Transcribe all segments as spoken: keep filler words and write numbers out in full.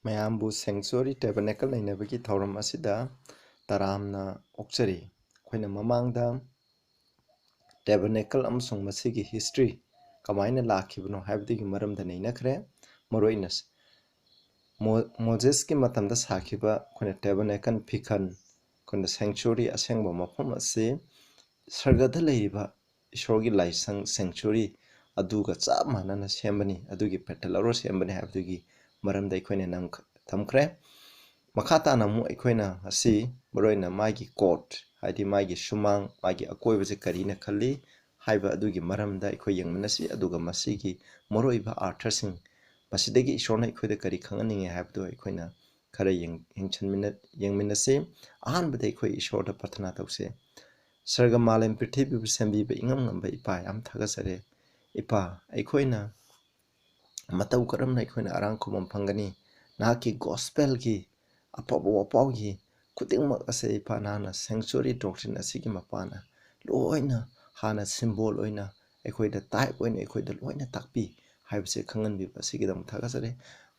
ꯃꯌꯥꯝꯕꯨ Sanctuary Tabernacle ꯅꯩꯅꯕꯒꯤ ꯊꯧꯔꯝ ꯑꯁꯤꯗ ꯇꯔꯥꯝꯅ ꯑꯣꯛꯆꯔꯤ꯫ ꯑꯩꯈꯣꯏꯅ ꯃꯃꯥꯡꯗ Tabernacle ꯑꯃꯁꯨꯡ ꯃꯁꯤꯒꯤ history ꯀꯃꯥꯏꯅ ꯂꯥꯛꯈꯤꯕꯅꯣ ꯍꯥꯏꯕꯗꯨꯒꯤ ꯃꯔꯝꯗ ꯅꯩꯅꯈ꯭ꯔꯦ꯫ ꯃꯔꯨꯑꯣꯏꯅ ꯃꯣ-, ꯃꯣꯖꯦꯁꯀꯤ ꯃꯇꯝꯗ ꯁꯥꯈꯤꯕ ꯑꯩꯈꯣꯏꯅ Tabernacle ꯐꯤꯈꯟ, ꯑꯩꯈꯣꯏꯅ Sanctuary ꯑꯁꯦꯡꯕ ꯃꯐꯝ ꯑꯁꯤ ꯁꯔꯒꯗ ꯂꯩꯔꯤꯕ ꯏꯁꯣꯔꯒꯤ ꯂꯥꯏꯁꯪ Sanctuary ꯑꯗꯨꯒ ꯆꯞ ꯃꯥꯟꯅꯅ ꯁꯦꯝꯕꯅꯤ, ꯑꯗꯨꯒꯤ pattern ꯂꯧꯔ ꯁꯦꯝꯕꯅꯤ ꯍꯥꯏꯕꯗꯨꯒꯤ ꯃꯔꯝꯗ ꯑꯩꯈꯣꯏꯅ ꯅꯝꯈ-, ꯊꯝꯈ꯭ꯔꯦ꯫ ꯃꯈꯥ ꯇꯥꯅ ꯑꯃꯨꯛ ꯑꯩꯈꯣꯏꯅ ꯑꯁꯤ ꯃꯔꯨꯑꯣꯏꯅ ꯃꯥꯒꯤ court, ꯍꯥꯏꯗꯤ ꯃꯥꯒꯤ ꯁꯨꯃꯥꯡ, ꯃꯥꯒꯤ ꯑꯀꯣꯏꯕꯁꯦ ꯀꯔꯤꯅ ꯈꯜꯂꯤ ꯍꯥꯏꯕ ꯑꯗꯨꯒꯤ ꯃꯔꯝꯗ ꯑꯩꯈꯣꯏ ꯌꯦꯡꯃꯤꯟꯅꯁꯤ, ꯑꯗꯨꯒ ꯃꯁꯤꯒꯤ ꯃꯔꯨꯑꯣꯏꯕ ꯑꯥꯔꯊꯁꯤꯡ, ꯃꯁꯤꯗꯒꯤ ꯏꯁꯣꯔꯅ ꯑꯩꯈꯣꯏꯗ ꯀꯔꯤ ꯈꯪꯍꯟꯅꯤꯡꯉꯤ ꯍꯥꯏꯕꯗꯨ ꯑꯩꯈꯣꯏꯅ ꯈꯔ ꯌꯦꯡ-, ꯌꯦꯡꯁꯤꯟꯃꯤꯟꯅ-, ꯌꯦꯡꯃꯤꯟꯅꯁꯤ꯫ ꯑꯍꯥꯟꯕꯗ ꯑꯩꯈꯣꯏ ꯏꯁꯣꯔꯗ ꯄ꯭ꯔꯊꯅꯥ ꯇꯧꯁꯤ꯫ ꯁꯔꯒ ꯃꯥꯂꯦꯝ ꯄ꯭ꯔꯤꯊꯤꯕꯤꯕꯨ ꯁꯦꯝꯕꯤꯕ ꯏꯉꯝ ꯉꯝꯕ ꯏꯄꯥ ꯌꯥꯝ ꯊꯥꯒꯠꯆꯔꯤ꯫ ꯏꯄꯥ, ꯑꯩꯈꯣꯏꯅ ꯃꯇꯧ ꯀꯔꯝꯅ ꯑꯩꯈꯣꯏꯅ ꯑꯔꯥꯝ ꯈꯨꯕꯝ ꯐꯪꯒꯅꯤ? ꯅꯍꯥꯛꯀꯤ gospelꯒꯤ ꯑꯐꯕ ꯋꯥꯄꯥꯎꯒꯤ ꯈꯨꯗꯤꯡꯃꯛ ꯑꯁꯦ ꯏꯄꯥ ꯅꯍꯥꯛꯅ Sanctuary doctrine ꯑꯁꯤꯒꯤ ꯃꯄꯥꯟꯅ ꯂꯣꯏꯅ ꯍꯥꯟꯅ symbol ꯑꯣꯏꯅ ꯑꯩꯈꯣꯏꯗ type ꯑꯣꯏꯅ ꯑꯩꯈꯣꯏꯗ ꯂꯣꯏꯅ ꯇꯥꯛꯄꯤ ꯍꯥꯏꯕꯁꯦ ꯈꯪꯍꯟꯕꯤꯕ ꯑꯁꯤꯒꯤꯗꯃꯛ ꯊꯥꯒꯠꯆꯔꯤ꯫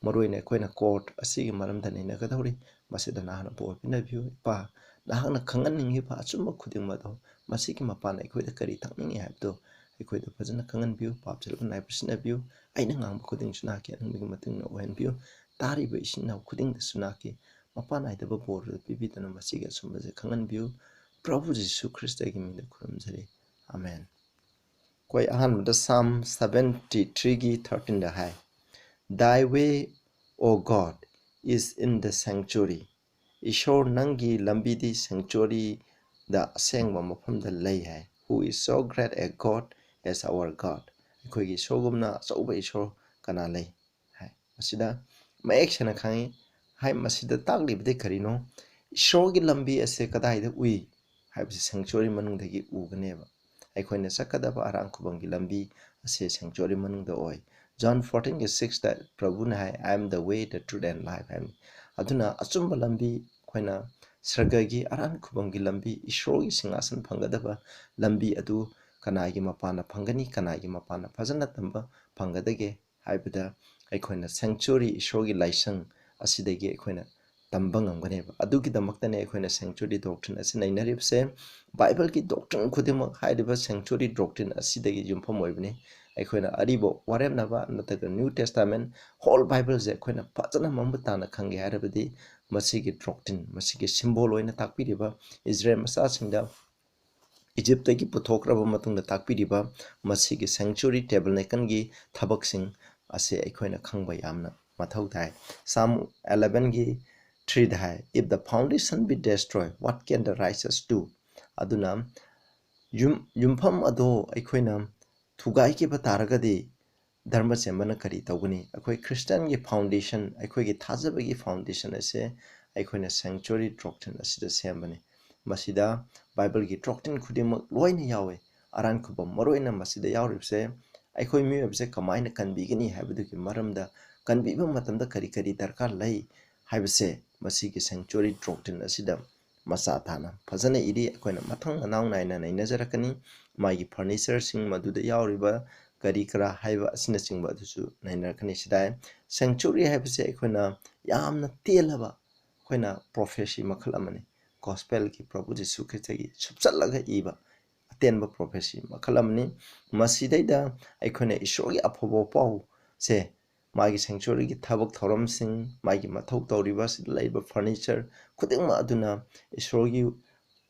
ꯃꯔꯨꯑꯣꯏꯅ ꯑꯩꯈꯣꯏꯅ court ꯑꯁꯤꯒꯤ ꯃꯔꯝꯗ ꯅꯩꯅꯒꯗꯧꯔꯤ꯫ ꯃꯁꯤꯗ ꯅꯍꯥꯛꯅ ꯕꯣꯔ ꯄꯤꯅꯕꯤꯌꯨ꯫ ꯏꯄꯥ, ꯅꯍꯥꯛꯅ ꯈꯪꯍꯟꯅꯤꯡꯉꯤꯕ ꯑꯆꯨꯝꯕ ꯈꯨꯗꯤꯡꯃꯛ ꯑꯗꯣ ꯃꯁꯤꯒꯤ ꯃꯄꯥꯟꯅ ꯑꯩꯈꯣꯏꯗ ꯀꯔꯤ ꯇꯥꯛꯅꯤꯡꯉꯤ ꯍꯥꯏꯕꯗꯣ ꯑꯩꯈꯣꯏꯗ ꯐꯖꯅ ꯈꯪꯍꯟꯕꯤꯌꯨ꯫ ꯄꯥꯞ ꯆꯦꯜꯂꯛꯄ ꯅꯥꯏꯕ ꯁꯤꯟꯅꯕꯤꯌꯨ꯫ ꯑꯩꯅ ꯉꯥꯡꯕ ꯈꯨꯗꯤꯡꯁꯨ ꯅꯍꯥꯛꯀꯤ ꯑꯅꯤꯡꯕꯒꯤ ꯃꯇꯨꯡ ꯏꯟꯅ ꯑꯣꯏꯍꯟꯕꯤꯌꯨ꯫ ꯇꯥꯔꯤꯕ ꯏꯆꯤꯟ ꯏꯅꯥꯎ ꯈꯨꯗꯤꯡꯗꯁꯨ ꯅꯍꯥꯛꯀꯤ ꯃꯄꯥꯟ ꯅꯥꯏꯗꯕ ꯕꯣꯔ ꯄꯤꯕꯤꯗꯨꯅ ꯃꯁꯤꯒꯤ ꯑꯆꯨꯝꯕꯁꯦ ꯈꯪꯍꯟꯕꯤꯌꯨ꯫ ꯄ꯭ꯔꯚꯨ ꯖꯤꯁꯨ ꯈ꯭ꯔꯤꯁꯇꯒꯤ ꯃꯤꯡꯗ ꯈꯨꯔꯨꯝꯖꯔꯤ꯫ ꯑꯃꯦꯟ꯫ ꯑꯩꯈꯣꯏ ꯑꯍꯥꯟꯕꯗ Psalm seventy threeꯒꯤ thirteenꯗ high, "Thy way, O God, is in the sanctuary." ꯏꯁꯣꯔ, ꯅꯪꯒꯤ ꯂꯝꯕꯤꯗꯤ Sanctuaryꯗ, ꯑꯁꯦꯡꯕ ꯃꯐꯝꯗ ꯂꯩ ꯍꯥꯏ꯫ "Who is so great a God as our God?" ꯑꯩꯈꯣꯏꯒꯤ ꯏꯁꯣꯔꯒꯨꯝꯅ ꯑꯆꯧꯕ ꯏꯁꯣꯔ ꯀꯅꯥ ꯂꯩ? ꯍꯥꯏ꯫ ꯃꯁꯤꯗ ꯃꯌꯦꯛ ꯁꯦꯡꯅ ꯈꯪꯉꯤ꯫ ꯍꯥꯏ, ꯃꯁꯤꯗ ꯇꯥꯛꯂꯤꯕꯗꯤ ꯀꯔꯤꯅꯣ? ꯏꯁꯣꯔꯒꯤ ꯂꯝꯕꯤ ꯑꯁꯦ ꯀꯗꯥꯏꯗ ꯎꯏ ꯍꯥꯏꯕꯁꯤ Sanctuary ꯃꯅꯨꯡꯗꯒꯤ ꯎꯒꯅꯦꯕ꯫ ꯑꯩꯈꯣꯏꯅ ꯆꯠꯀꯗꯕ ꯑꯔꯥꯝ ꯈꯨꯕꯝꯒꯤ ꯂꯝꯕꯤ ꯑꯁꯦ Sanctuary ꯃꯅꯨꯡꯗ ꯑꯣꯏ꯫ John fourteenꯒꯤ sixꯇ ꯄ꯭ꯔꯚꯨꯅ high, "I am the way, the truth and life" ꯍꯥꯏꯕꯅꯤ꯫ ꯑꯗꯨꯅ ꯑꯆꯨꯝꯕ ꯂꯝꯕꯤ, ꯑꯩꯈꯣꯏꯅ ꯁꯔꯒꯒꯤ ꯑꯔꯥꯟ ꯈꯨꯕꯝꯒꯤ ꯂꯝꯕꯤ, ꯏꯁꯣꯔꯒꯤ ꯁꯤꯡꯍꯥꯁꯟ ꯐꯪꯒꯗꯕ ꯂꯝꯕꯤ ꯑꯗꯨ ꯀꯅꯥꯒꯤ ꯃꯄꯥꯟꯅ ꯐꯪꯒꯅꯤ, ꯀꯅꯥꯒꯤ ꯃꯄꯥꯟꯅ ꯐꯖꯅ ꯇꯝꯕ ꯐꯪꯒꯗꯒꯦ ꯍꯥꯏꯕꯗ, ꯑꯩꯈꯣꯏꯅ Sanctuary, ꯏꯁꯣꯔꯒꯤ ꯂꯥꯏꯁꯪ, ꯑꯁꯤꯗꯒꯤ ꯑꯩꯈꯣꯏꯅ ꯇꯝꯕ ꯉꯝꯒꯅꯦꯕ꯫ ꯑꯗꯨꯒꯤꯗꯃꯛꯇꯅꯦ ꯑꯩꯈꯣꯏꯅ sanctuary doctrine ꯑꯁꯤ ꯅꯩꯅꯔꯤꯕꯁꯦ꯫ ꯕꯥꯏꯕꯜꯒꯤ doctrine ꯈꯨꯗꯤꯡꯃꯛ ꯍꯥꯏꯔꯤꯕ sanctuary doctrine ꯑꯁꯤꯗꯒꯤ ꯌꯨꯝꯐꯝ ꯑꯣꯏꯕꯅꯤ꯫ ꯑꯩꯈꯣꯏꯅ ꯑꯔꯤꯕ ꯋꯥꯔꯦꯞꯅꯕ ꯅꯠꯇ꯭ꯔꯒ New Testament, whole Bible ꯁꯦ ꯑꯩꯈꯣꯏꯅ ꯐꯖꯅ ꯃꯃꯨꯠ ꯇꯥꯅ ꯈꯪꯒꯦ ꯍꯥꯏꯔꯕꯗꯤ ꯃꯁꯤꯒꯤ doctrine, ꯃꯁꯤꯒꯤ symbol ꯑꯣꯏꯅ ꯇꯥꯛꯄꯤꯔꯤꯕ ꯏꯖꯔꯦꯜ ꯃꯆꯥꯁꯤꯡꯗ ꯏꯖꯤꯞꯇꯒꯤ ꯄꯨꯊꯣꯛꯈ꯭ꯔꯕ ꯃꯇꯨꯡꯗ ꯇꯥꯛꯄꯤꯔꯤꯕ ꯃꯁꯤꯒꯤ sanctuary tabernacle ꯒꯤ ꯊꯕꯛꯁꯤꯡ ꯑꯁꯤ ꯑꯩꯈꯣꯏꯅ ꯈꯪꯕ ꯌꯥꯝꯅ ꯃꯊꯧ ꯇꯥꯏ꯫ Psalm eleven ꯒꯤ three the high, "If the foundation be destroyed, what can the righteous do?" ꯑꯗꯨꯅ ꯌꯨꯝ, ꯌꯨꯝꯐꯝ ꯑꯗꯣ ꯑꯩꯈꯣꯏꯅ ꯊꯨꯒꯥꯏꯈꯤꯕ ꯇꯥꯔꯒꯗꯤ ꯙꯔꯃ ꯆꯦꯟꯕꯅ ꯀꯔꯤ ꯇꯧꯒꯅꯤ? ꯑꯩꯈꯣꯏ ꯈ꯭ꯔꯤꯁꯇꯤꯌꯥꯟꯒꯤ foundation, ꯑꯩꯈꯣꯏꯒꯤ ꯊꯥꯖꯕꯒꯤ foundation ꯑꯁꯦ ꯑꯩꯈꯣꯏꯅ sanctuary doctrine ꯑꯁꯤꯗ ꯁꯦꯝꯕꯅꯤ꯫ ꯃꯁꯤꯗ ꯕꯥꯏꯕꯜꯒꯤ doctrine ꯈꯨꯗꯤꯡꯃꯛ ꯂꯣꯏꯅ ꯌꯥꯎꯋꯦ꯫ ꯑꯔꯥꯟ ꯈꯨꯕꯝ ꯃꯔꯨꯑꯣꯏꯅ ꯃꯁꯤꯗ ꯌꯥꯎꯔꯤꯕꯁꯦ ꯑꯩꯈꯣꯏ ꯃꯤꯑꯣꯏꯕꯁꯦ ꯀꯃꯥꯏꯅ ꯀꯟꯕꯤꯒꯅꯤ ꯍꯥꯏꯕꯗꯨꯒꯤ ꯃꯔꯝꯗ, ꯀꯟꯕꯤꯕ ꯃꯇꯝꯗ ꯀꯔꯤ ꯀꯔꯤ ꯗꯔꯀꯥꯔ ꯂꯩ ꯍꯥꯏꯕꯁꯦ ꯃꯁꯤꯒꯤ sanctuary doctrine ꯑꯁꯤꯗ ꯃꯆꯥ ꯇꯥꯅ ꯐꯖꯅ ꯏꯔꯤ꯫ ꯑꯩꯈꯣꯏꯅ ꯃꯊꯪ ꯃꯅꯥꯎ ꯅꯥꯏꯅ ꯅꯩꯅꯖꯔꯛꯀꯅꯤ꯫ ꯃꯥꯒꯤ furniture ꯁꯤꯡ, ꯃꯗꯨꯗ ꯌꯥꯎꯔꯤꯕ ꯀꯔꯤ ꯀꯔꯥ ꯍꯥꯏꯕ ꯑꯁꯤꯅꯆꯤꯡꯕ ꯑꯗꯨꯁꯨ ꯅꯩꯅꯔꯛꯀꯅꯤ꯫ ꯁꯤꯗ sanctuary ꯍꯥꯏꯕꯁꯦ ꯑꯩꯈꯣꯏꯅ ꯌꯥꯝꯅ ꯇꯦꯜꯂꯕ, ꯑꯩꯈꯣꯏꯅ prophecy ꯃꯈꯜ ꯑꯃꯅꯤ꯫ Gospel ꯒꯤ ꯄ꯭ꯔꯚꯨ ꯖꯤꯁꯨ ꯈ꯭ꯔꯤꯁꯇꯒꯤ ꯁꯨꯞꯆꯠꯂꯒ ꯏꯕ ꯑꯇꯦꯟꯕ prophecy ꯃꯈꯜ ꯑꯃꯅꯤ꯫ ꯃꯁꯤꯗꯩꯗ ꯑꯩꯈꯣꯏꯅ ꯏꯁꯣꯔꯒꯤ ꯑꯐꯕ ꯄꯥꯎꯁꯦ, ꯃꯥꯒꯤ sanctuary ꯒꯤ ꯊꯕꯛ ꯊꯧꯔꯝꯁꯤꯡ, ꯃꯥꯒꯤ ꯃꯊꯧ ꯇꯧꯔꯤꯕ, ꯁꯤꯗ ꯂꯩꯔꯤꯕ furniture ꯈꯨꯗꯤꯡꯃꯛ ꯑꯗꯨꯅ ꯏꯁꯣꯔꯒꯤ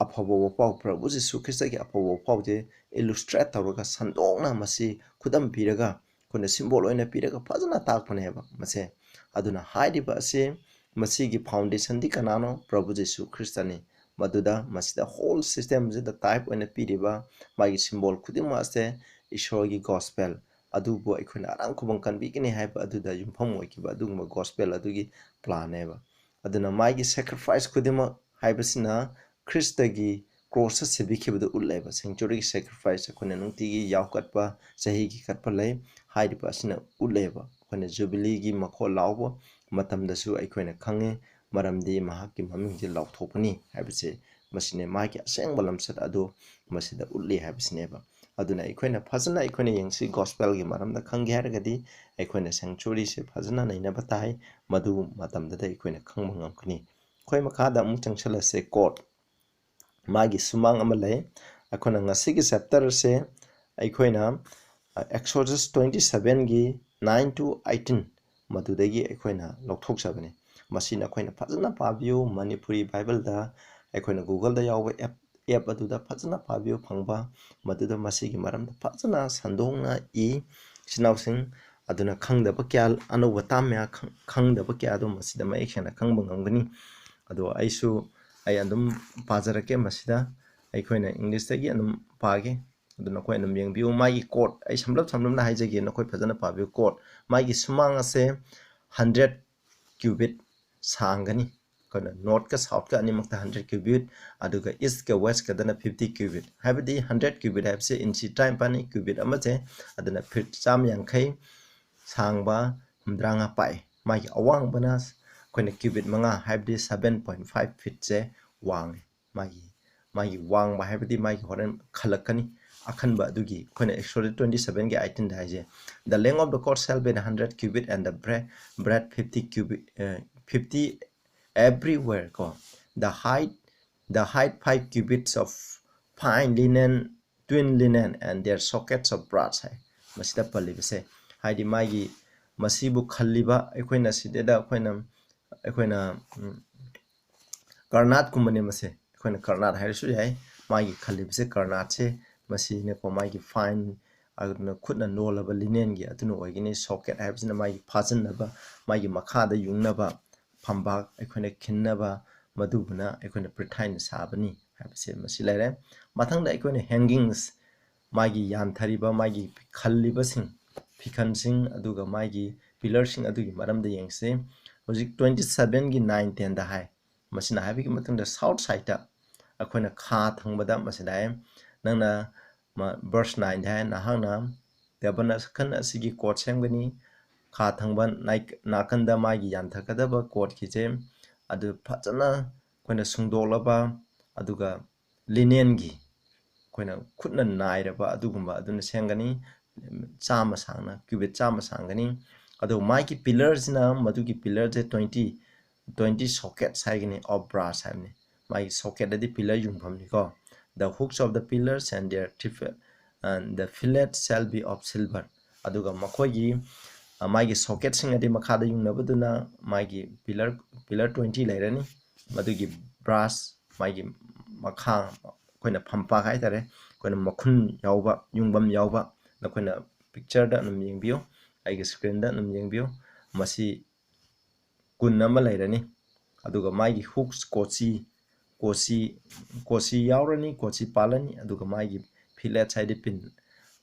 ꯑꯐꯕ ꯋꯥꯄꯥꯎ, ꯄ꯭ꯔꯚꯨ ꯖꯤꯁꯨ ꯈ꯭ꯔꯤꯁꯇꯒꯤ ꯑꯐꯕ ꯋꯥꯄꯥꯎꯁꯦ illustrate ꯇꯧꯔꯒ ꯁꯟꯗꯣꯛꯅ ꯃꯁꯤ ꯈꯨꯗꯝ ꯄꯤꯔꯒ, ꯑꯩꯈꯣꯏꯅ symbol ꯑꯣꯏꯅ ꯄꯤꯔꯒ ꯐꯖꯅ ꯇꯥꯛꯄꯅꯦꯕ ꯃꯁꯦ꯫ ꯑꯗꯨꯅ ꯍꯥꯏꯔꯤꯕ ꯑꯁꯤ, ꯃꯁꯤꯒꯤ foundation ꯗꯤ ꯀꯅꯥꯅꯣ? ꯄ꯭ꯔꯚꯨ ꯖꯤꯁꯨ ꯈ꯭ꯔꯤꯁꯇꯅꯤ꯫ ꯃꯗꯨꯗ ꯃꯁꯤꯗ whole system ꯁꯤꯗ type ꯑꯣꯏꯅ ꯄꯤꯔꯤꯕ ꯃꯥꯒꯤ symbol ꯈꯨꯗꯤꯡꯃꯛ ꯑꯁꯦ ꯏꯁꯣꯔꯒꯤ gospel ꯑꯗꯨꯕꯨ ꯑꯩꯈꯣꯏꯅ ꯑꯔꯥꯟ ꯈꯨꯕꯝ ꯀꯟꯕꯤꯒꯅꯤ ꯍꯥꯏꯕ ꯑꯗꯨꯗ ꯌꯨꯝꯐꯝ ꯑꯣꯏꯈꯤꯕ ꯑꯗꯨꯒꯨꯝꯕ gospel ꯑꯗꯨꯒꯤ plan ꯅꯦꯕ꯫ ꯑꯗꯨꯅ ꯃꯥꯒꯤ sacrifice ꯈꯨꯗꯤꯡꯃꯛ ꯍꯥꯏꯕꯁꯤꯅ ꯈ꯭ꯔꯤꯁꯇꯒꯤ cross ꯇ ꯁꯤꯕꯤꯈꯤꯕꯗꯨ ꯎꯠꯂꯦꯕ꯫ Sanctuary ꯒꯤ sacrifice ꯑꯩꯈꯣꯏꯅ ꯅꯨꯡꯇꯤꯒꯤ ꯌꯥꯎ ꯀꯠꯄ, ꯆꯍꯤꯒꯤ ꯀꯠꯄ ꯂꯩ꯫ ꯍꯥꯏꯔꯤꯕ ꯑꯁꯤꯅ ꯎꯠꯂꯦꯕ꯫ ꯑꯩꯈꯣꯏꯅ jubilee ꯒꯤ ꯃꯈꯣꯜ ꯂꯥꯎꯕ ꯃꯇꯝꯗꯁꯨ ꯑꯩꯈꯣꯏꯅ ꯈꯪꯉꯤ, ꯃꯔꯝꯗꯤ ꯃꯍꯥꯛꯀꯤ ꯃꯃꯤꯡꯁꯦ ꯂꯥꯎꯊꯣꯛꯄꯅꯤ ꯍꯥꯏꯕꯁꯦ꯫ ꯃꯁꯤꯅꯦ ꯃꯥꯒꯤ ꯑꯁꯦꯡꯕ ꯂꯝꯆꯠ ꯑꯗꯨ ꯃꯁꯤꯗ ꯎꯠꯂꯤ ꯍꯥꯏꯕꯁꯤꯅꯦꯕ꯫ ꯑꯗꯨꯅ ꯑꯩꯈꯣꯏꯅ ꯐꯖꯅ ꯑꯩꯈꯣꯏꯅ ꯌꯦꯡꯁꯤ, ꯒꯣꯁꯄꯦꯜꯒꯤ ꯃꯔꯝꯗ ꯈꯪꯒꯦ ꯍꯥꯏꯔꯒꯗꯤ ꯑꯩꯈꯣꯏꯅ ꯁꯦꯡꯆꯨꯔꯤꯁꯦ ꯐꯖꯅ ꯅꯩꯅꯕ ꯇꯥꯏ꯫ ꯃꯗꯨ ꯃꯇꯝꯗꯗ ꯑꯩꯈꯣꯏꯅ ꯈꯪꯕ ꯉꯝꯒꯅꯤ꯫ ꯑꯩꯈꯣꯏ ꯃꯈꯥꯗ ꯑꯃꯨꯛ ꯆꯪꯁꯤꯜꯂꯁꯦ꯫ ꯀꯣꯔꯠ, ꯃꯥꯒꯤ ꯁꯨꯃꯥꯡ ꯑꯃ ꯂꯩ꯫ ꯑꯩꯈꯣꯏꯅ ꯉꯁꯤꯒꯤ ꯆꯦꯞꯇꯔꯁꯦ ꯑꯩꯈꯣꯏꯅ Exodus twenty sevenꯒꯤ nine to eighteen ꯃꯗꯨꯗꯒꯤ ꯑꯩꯈꯣꯏꯅ ꯂꯧꯊꯣꯛꯆꯕꯅꯤ꯫ ꯃꯁꯤ ꯅꯈꯣꯏꯅ ꯐꯖꯅ ꯄꯥꯕꯤꯌꯨ꯫ ꯃꯅꯤꯄꯨꯔꯤ ꯕꯥꯏꯕꯜꯗ ꯑꯩꯈꯣꯏꯅ Googleꯗ ꯌꯥꯎꯕ ꯑꯦꯞ ꯑꯦꯞ ꯑꯗꯨꯗ ꯐꯖꯅ ꯄꯥꯕꯤꯌꯨ ꯐꯪꯕ꯫ ꯃꯗꯨꯗ ꯃꯁꯤꯒꯤ ꯃꯔꯝꯗ ꯐꯖꯅ ꯁꯟꯗꯣꯛꯅ ꯏ꯫ ꯏꯆꯤꯟ ꯏꯅꯥꯎꯁꯤꯡ ꯑꯗꯨꯅ ꯈꯪꯗꯕ ꯀꯌꯥ, ꯑꯅꯧꯕ ꯇꯥꯝ ꯃꯌꯥ ꯈꯪ-, ꯈꯪꯗꯕ ꯀꯌꯥ ꯑꯗꯨ ꯃꯁꯤꯗ ꯃꯌꯦꯛ ꯁꯦꯡꯅ ꯈꯪꯕ ꯉꯝꯒꯅꯤ꯫ ꯑꯗꯣ ꯑꯩꯁꯨ ꯑꯩ ꯑꯗꯨꯝ ꯄꯥꯖꯔꯛꯀꯦ ꯃꯁꯤꯗ꯫ ꯑꯩꯈꯣꯏꯅ Englishꯇꯒꯤ ꯑꯗꯨꯝ ꯄꯥꯒꯦ꯫ ꯑꯗꯨ ꯅꯈꯣꯏ ꯑꯗꯨꯝ ꯌꯦꯡꯕꯤꯌꯨ꯫ ꯃꯥꯒꯤ ꯀꯣꯔꯠ ꯑꯩ ꯁꯝꯂꯞ ꯁꯝꯂꯞꯅ ꯍꯥꯏꯖꯒꯦ, ꯅꯈꯣꯏ ꯐꯖꯅ ꯄꯥꯕꯤꯌꯨ꯫ ꯀꯣꯔꯠ, ꯃꯥꯒꯤ ꯁꯨꯃꯥꯡ ꯑꯁꯦ hundred cubit ꯁꯥꯡꯒꯅꯤ꯫ ꯑꯩꯈꯣꯏꯅ northꯀ southꯀ ꯑꯅꯤꯃꯛꯇ hundred cubit, ꯑꯗꯨꯒ eastꯀ westꯀꯗꯅ fifty cubit꯫ ꯍꯥꯏꯕꯗꯤ hundred cubit ꯍꯥꯏꯕꯁꯦ ꯏꯟꯆꯤ ꯇꯔꯥꯅꯤꯄꯥꯜꯅꯤ꯫ Cubit ꯑꯃꯁꯦ ꯑꯗꯨꯅ feet ꯆꯥꯝꯃ ꯌꯥꯡꯈꯩ, ꯁꯥꯡꯕ ꯍꯨꯝꯗ꯭ꯔꯥꯉꯥ ꯄꯥꯛꯏ꯫ ꯃꯥꯒꯤ ꯑꯋꯥꯡꯕꯅ ꯑꯩꯈꯣꯏꯅ cubit ꯃꯉꯥ, ꯍꯥꯏꯕꯗꯤ seven point five feetꯁꯦ ꯋꯥꯡꯉꯤ꯫ ꯃꯥꯒꯤ, ꯃꯥꯒꯤ ꯋꯥꯡꯕ ꯍꯥꯏꯕꯗꯤ ꯃꯥꯒꯤ ꯍꯣꯔꯦꯟ ꯈꯜꯂꯛꯀꯅꯤ꯫ ꯑꯈꯟꯕ ꯑꯗꯨꯒꯤ ꯑꯩꯈꯣꯏꯅ Exodus twenty sevenꯒꯤ eighteenꯗ ꯍꯥꯏꯁꯦ, "The length of the court shall be hundred cubit and the breadth, breadth fifty cubit, uh, fifty everywhere" ꯀꯣ꯫ "The height, the height five cubits of fine linen, twin linen and their sockets of brass" ꯍꯥꯏ꯫ ꯃꯁꯤꯗ ꯄꯜꯂꯤꯕꯁꯦ ꯍꯥꯏꯗꯤ ꯃꯥꯒꯤ ꯃꯁꯤꯕꯨ ꯈꯜꯂꯤꯕ ꯑꯩꯈꯣꯏꯅ ꯁꯤꯗꯩꯗ ꯑꯩꯈꯣꯏꯅ, ꯑꯩꯈꯣꯏꯅ, ꯎꯝ, ꯀꯔꯅꯥꯠꯀꯨꯝꯕꯅꯦ ꯃꯁꯦ꯫ ꯑꯩꯈꯣꯏꯅ ꯀꯔꯅꯥꯠ ꯍꯥꯏꯔꯁꯨ ꯌꯥꯏ꯫ ꯃꯥꯒꯤ ꯈꯜꯂꯤꯕꯁꯦ ꯀꯔꯅꯥꯠꯁꯦ ꯃꯁꯤꯅꯀꯣ, ꯃꯥꯒꯤ fine, ꯑꯗꯨꯅ ꯈꯨꯠꯅ ꯅꯣꯜꯂꯕ linenꯒꯤ ꯑꯗꯨꯅ ꯑꯣꯏꯒꯅꯤ꯫ Socket ꯍꯥꯏꯕꯁꯤꯅ ꯃꯥꯒꯤ ꯐꯥꯖꯤꯟꯅꯕ, ꯃꯥꯒꯤ ꯃꯈꯥꯗ ꯌꯨꯡꯅꯕ ꯐꯝꯕꯥꯛ ꯑꯩꯈꯣꯏꯅ ꯈꯤꯟꯅꯕ, ꯃꯗꯨꯕꯨꯅ ꯑꯩꯈꯣꯏꯅ ꯄ꯭ꯔꯤꯊꯥꯏꯅ ꯁꯥꯕꯅꯤ ꯍꯥꯏꯕꯁꯦ ꯃꯁꯤ ꯂꯩꯔꯦ꯫ ꯃꯊꯪꯗ ꯑꯩꯈꯣꯏꯅ hangings, ꯃꯥꯒꯤ ꯌꯥꯟꯊꯔꯤꯕ, ꯃꯥꯒꯤ ꯈꯜꯂꯤꯕꯁꯤꯡ, ꯐꯤꯈꯟꯁꯤꯡ, ꯑꯗꯨꯒ ꯃꯥꯒꯤ pillarꯁꯤꯡ ꯑꯗꯨꯒꯤ ꯃꯔꯝꯗ ꯌꯦꯡꯁꯤ꯫ ꯍꯧꯖꯤꯛ twenty sevenꯒꯤ nine tenꯗ ꯍꯥꯏ꯫ ꯃꯁꯤꯅ ꯍꯥꯏꯕꯒꯤ ꯃꯇꯨꯡꯗ south sideꯇ ꯑꯩꯈꯣꯏꯅ ꯈꯥ ꯊꯪꯕꯗ ꯃꯁꯤꯗ ꯍꯥꯏ, ꯅꯪꯅ ꯃ-, verse nineꯗ ꯍꯥꯏ, "ꯅꯍꯥꯛꯅ ꯇꯦꯕꯔꯅꯥꯀꯜ ꯑꯁꯤꯒꯤ ꯀꯣꯔꯠ ꯁꯦꯝꯒꯅꯤ, ꯈꯥ ꯊꯪꯕ ꯅꯥꯏ-, ꯅꯥꯀꯟꯗ ꯃꯥꯒꯤ ꯌꯥꯟꯊꯒꯗꯕ ꯀꯣꯔꯠꯀꯤꯁꯦ ꯑꯗꯨ ꯐꯖꯅ ꯑꯩꯈꯣꯏꯅ ꯁꯨꯡꯗꯣꯛꯂꯕ, ꯑꯗꯨꯒ linenꯒꯤ, ꯑꯩꯈꯣꯏꯅ ꯈꯨꯠꯅ ꯅꯥꯏꯔꯕ ꯑꯗꯨꯒꯨꯝꯕ ꯑꯗꯨꯅ ꯁꯦꯝꯒꯅꯤ꯫ ꯆꯥꯝꯃ ꯁꯥꯡꯅ, ꯀ꯭ꯌꯨꯕꯤꯠ ꯆꯥꯝꯃ ꯁꯥꯡꯒꯅꯤ꯫ ꯑꯗꯨꯒ ꯃꯥꯒꯤ ꯄꯤꯂꯔꯁꯤꯅ, ꯃꯗꯨꯒꯤ ꯄꯤꯂꯔꯁꯦ ꯇ꯭ꯋꯦꯟꯇꯤ, ꯇ꯭ꯋꯦꯟꯇꯤ sockets ꯍꯥꯏꯒꯅꯤ, of brass ꯍꯥꯏꯕꯅꯤ꯫ ꯃꯥꯒꯤ socket ꯑꯗꯤ pillar ꯌꯨꯡꯐꯝꯅꯤꯀꯣ꯫ The hooks of the pillars and their tif-, and the fillet shall be of silver. ꯑꯗꯨꯒ ꯃꯈꯣꯏꯒꯤ, ꯑ, ꯃꯥꯒꯤ socketꯁꯤꯡ ꯑꯗꯤ ꯃꯈꯥꯗ ꯌꯨꯡꯅꯕꯗꯨꯅ ꯃꯥꯒꯤ ꯄꯤꯂꯔ, ꯄꯤꯂꯔ ꯇ꯭ꯋꯦꯟꯇꯤ ꯂꯩꯔꯅꯤ꯫ ꯃꯗꯨꯒꯤ brass, ꯃꯥꯒꯤ ꯃꯈꯥ, ꯑꯩꯈꯣꯏꯅ ꯐꯝꯄꯥꯛ ꯍꯥꯏꯇꯥꯔꯦ, ꯑꯩꯈꯣꯏꯅ ꯃꯈꯨꯟ ꯌꯥꯎꯕ, ꯌꯨꯡꯐꯝ ꯌꯥꯎꯕ, ꯅꯈꯣꯏꯅ pictureꯗ ꯑꯗꯨꯝ ꯌꯦꯡꯕꯤꯌꯨ, ꯑꯩꯒꯤ screenꯗ ꯑꯗꯨꯝ ꯌꯦꯡꯕꯤꯌꯨ꯫ ꯃꯁꯤ ꯀꯨꯟ ꯑꯃ ꯂꯩꯔꯅꯤ꯫ ꯑꯗꯨꯒ ꯃꯥꯒꯤ hooks, ꯀꯣꯆꯤ, ꯀꯣꯆꯤ, ꯀꯣꯆꯤ ꯌꯥꯎꯔꯅꯤ, ꯀꯣꯆꯤ ꯄꯥꯜꯂꯅꯤ꯫ ꯑꯗꯨꯒ ꯃꯥꯒꯤ fillets ꯍꯥꯏꯗꯤ ꯄꯤꯟ,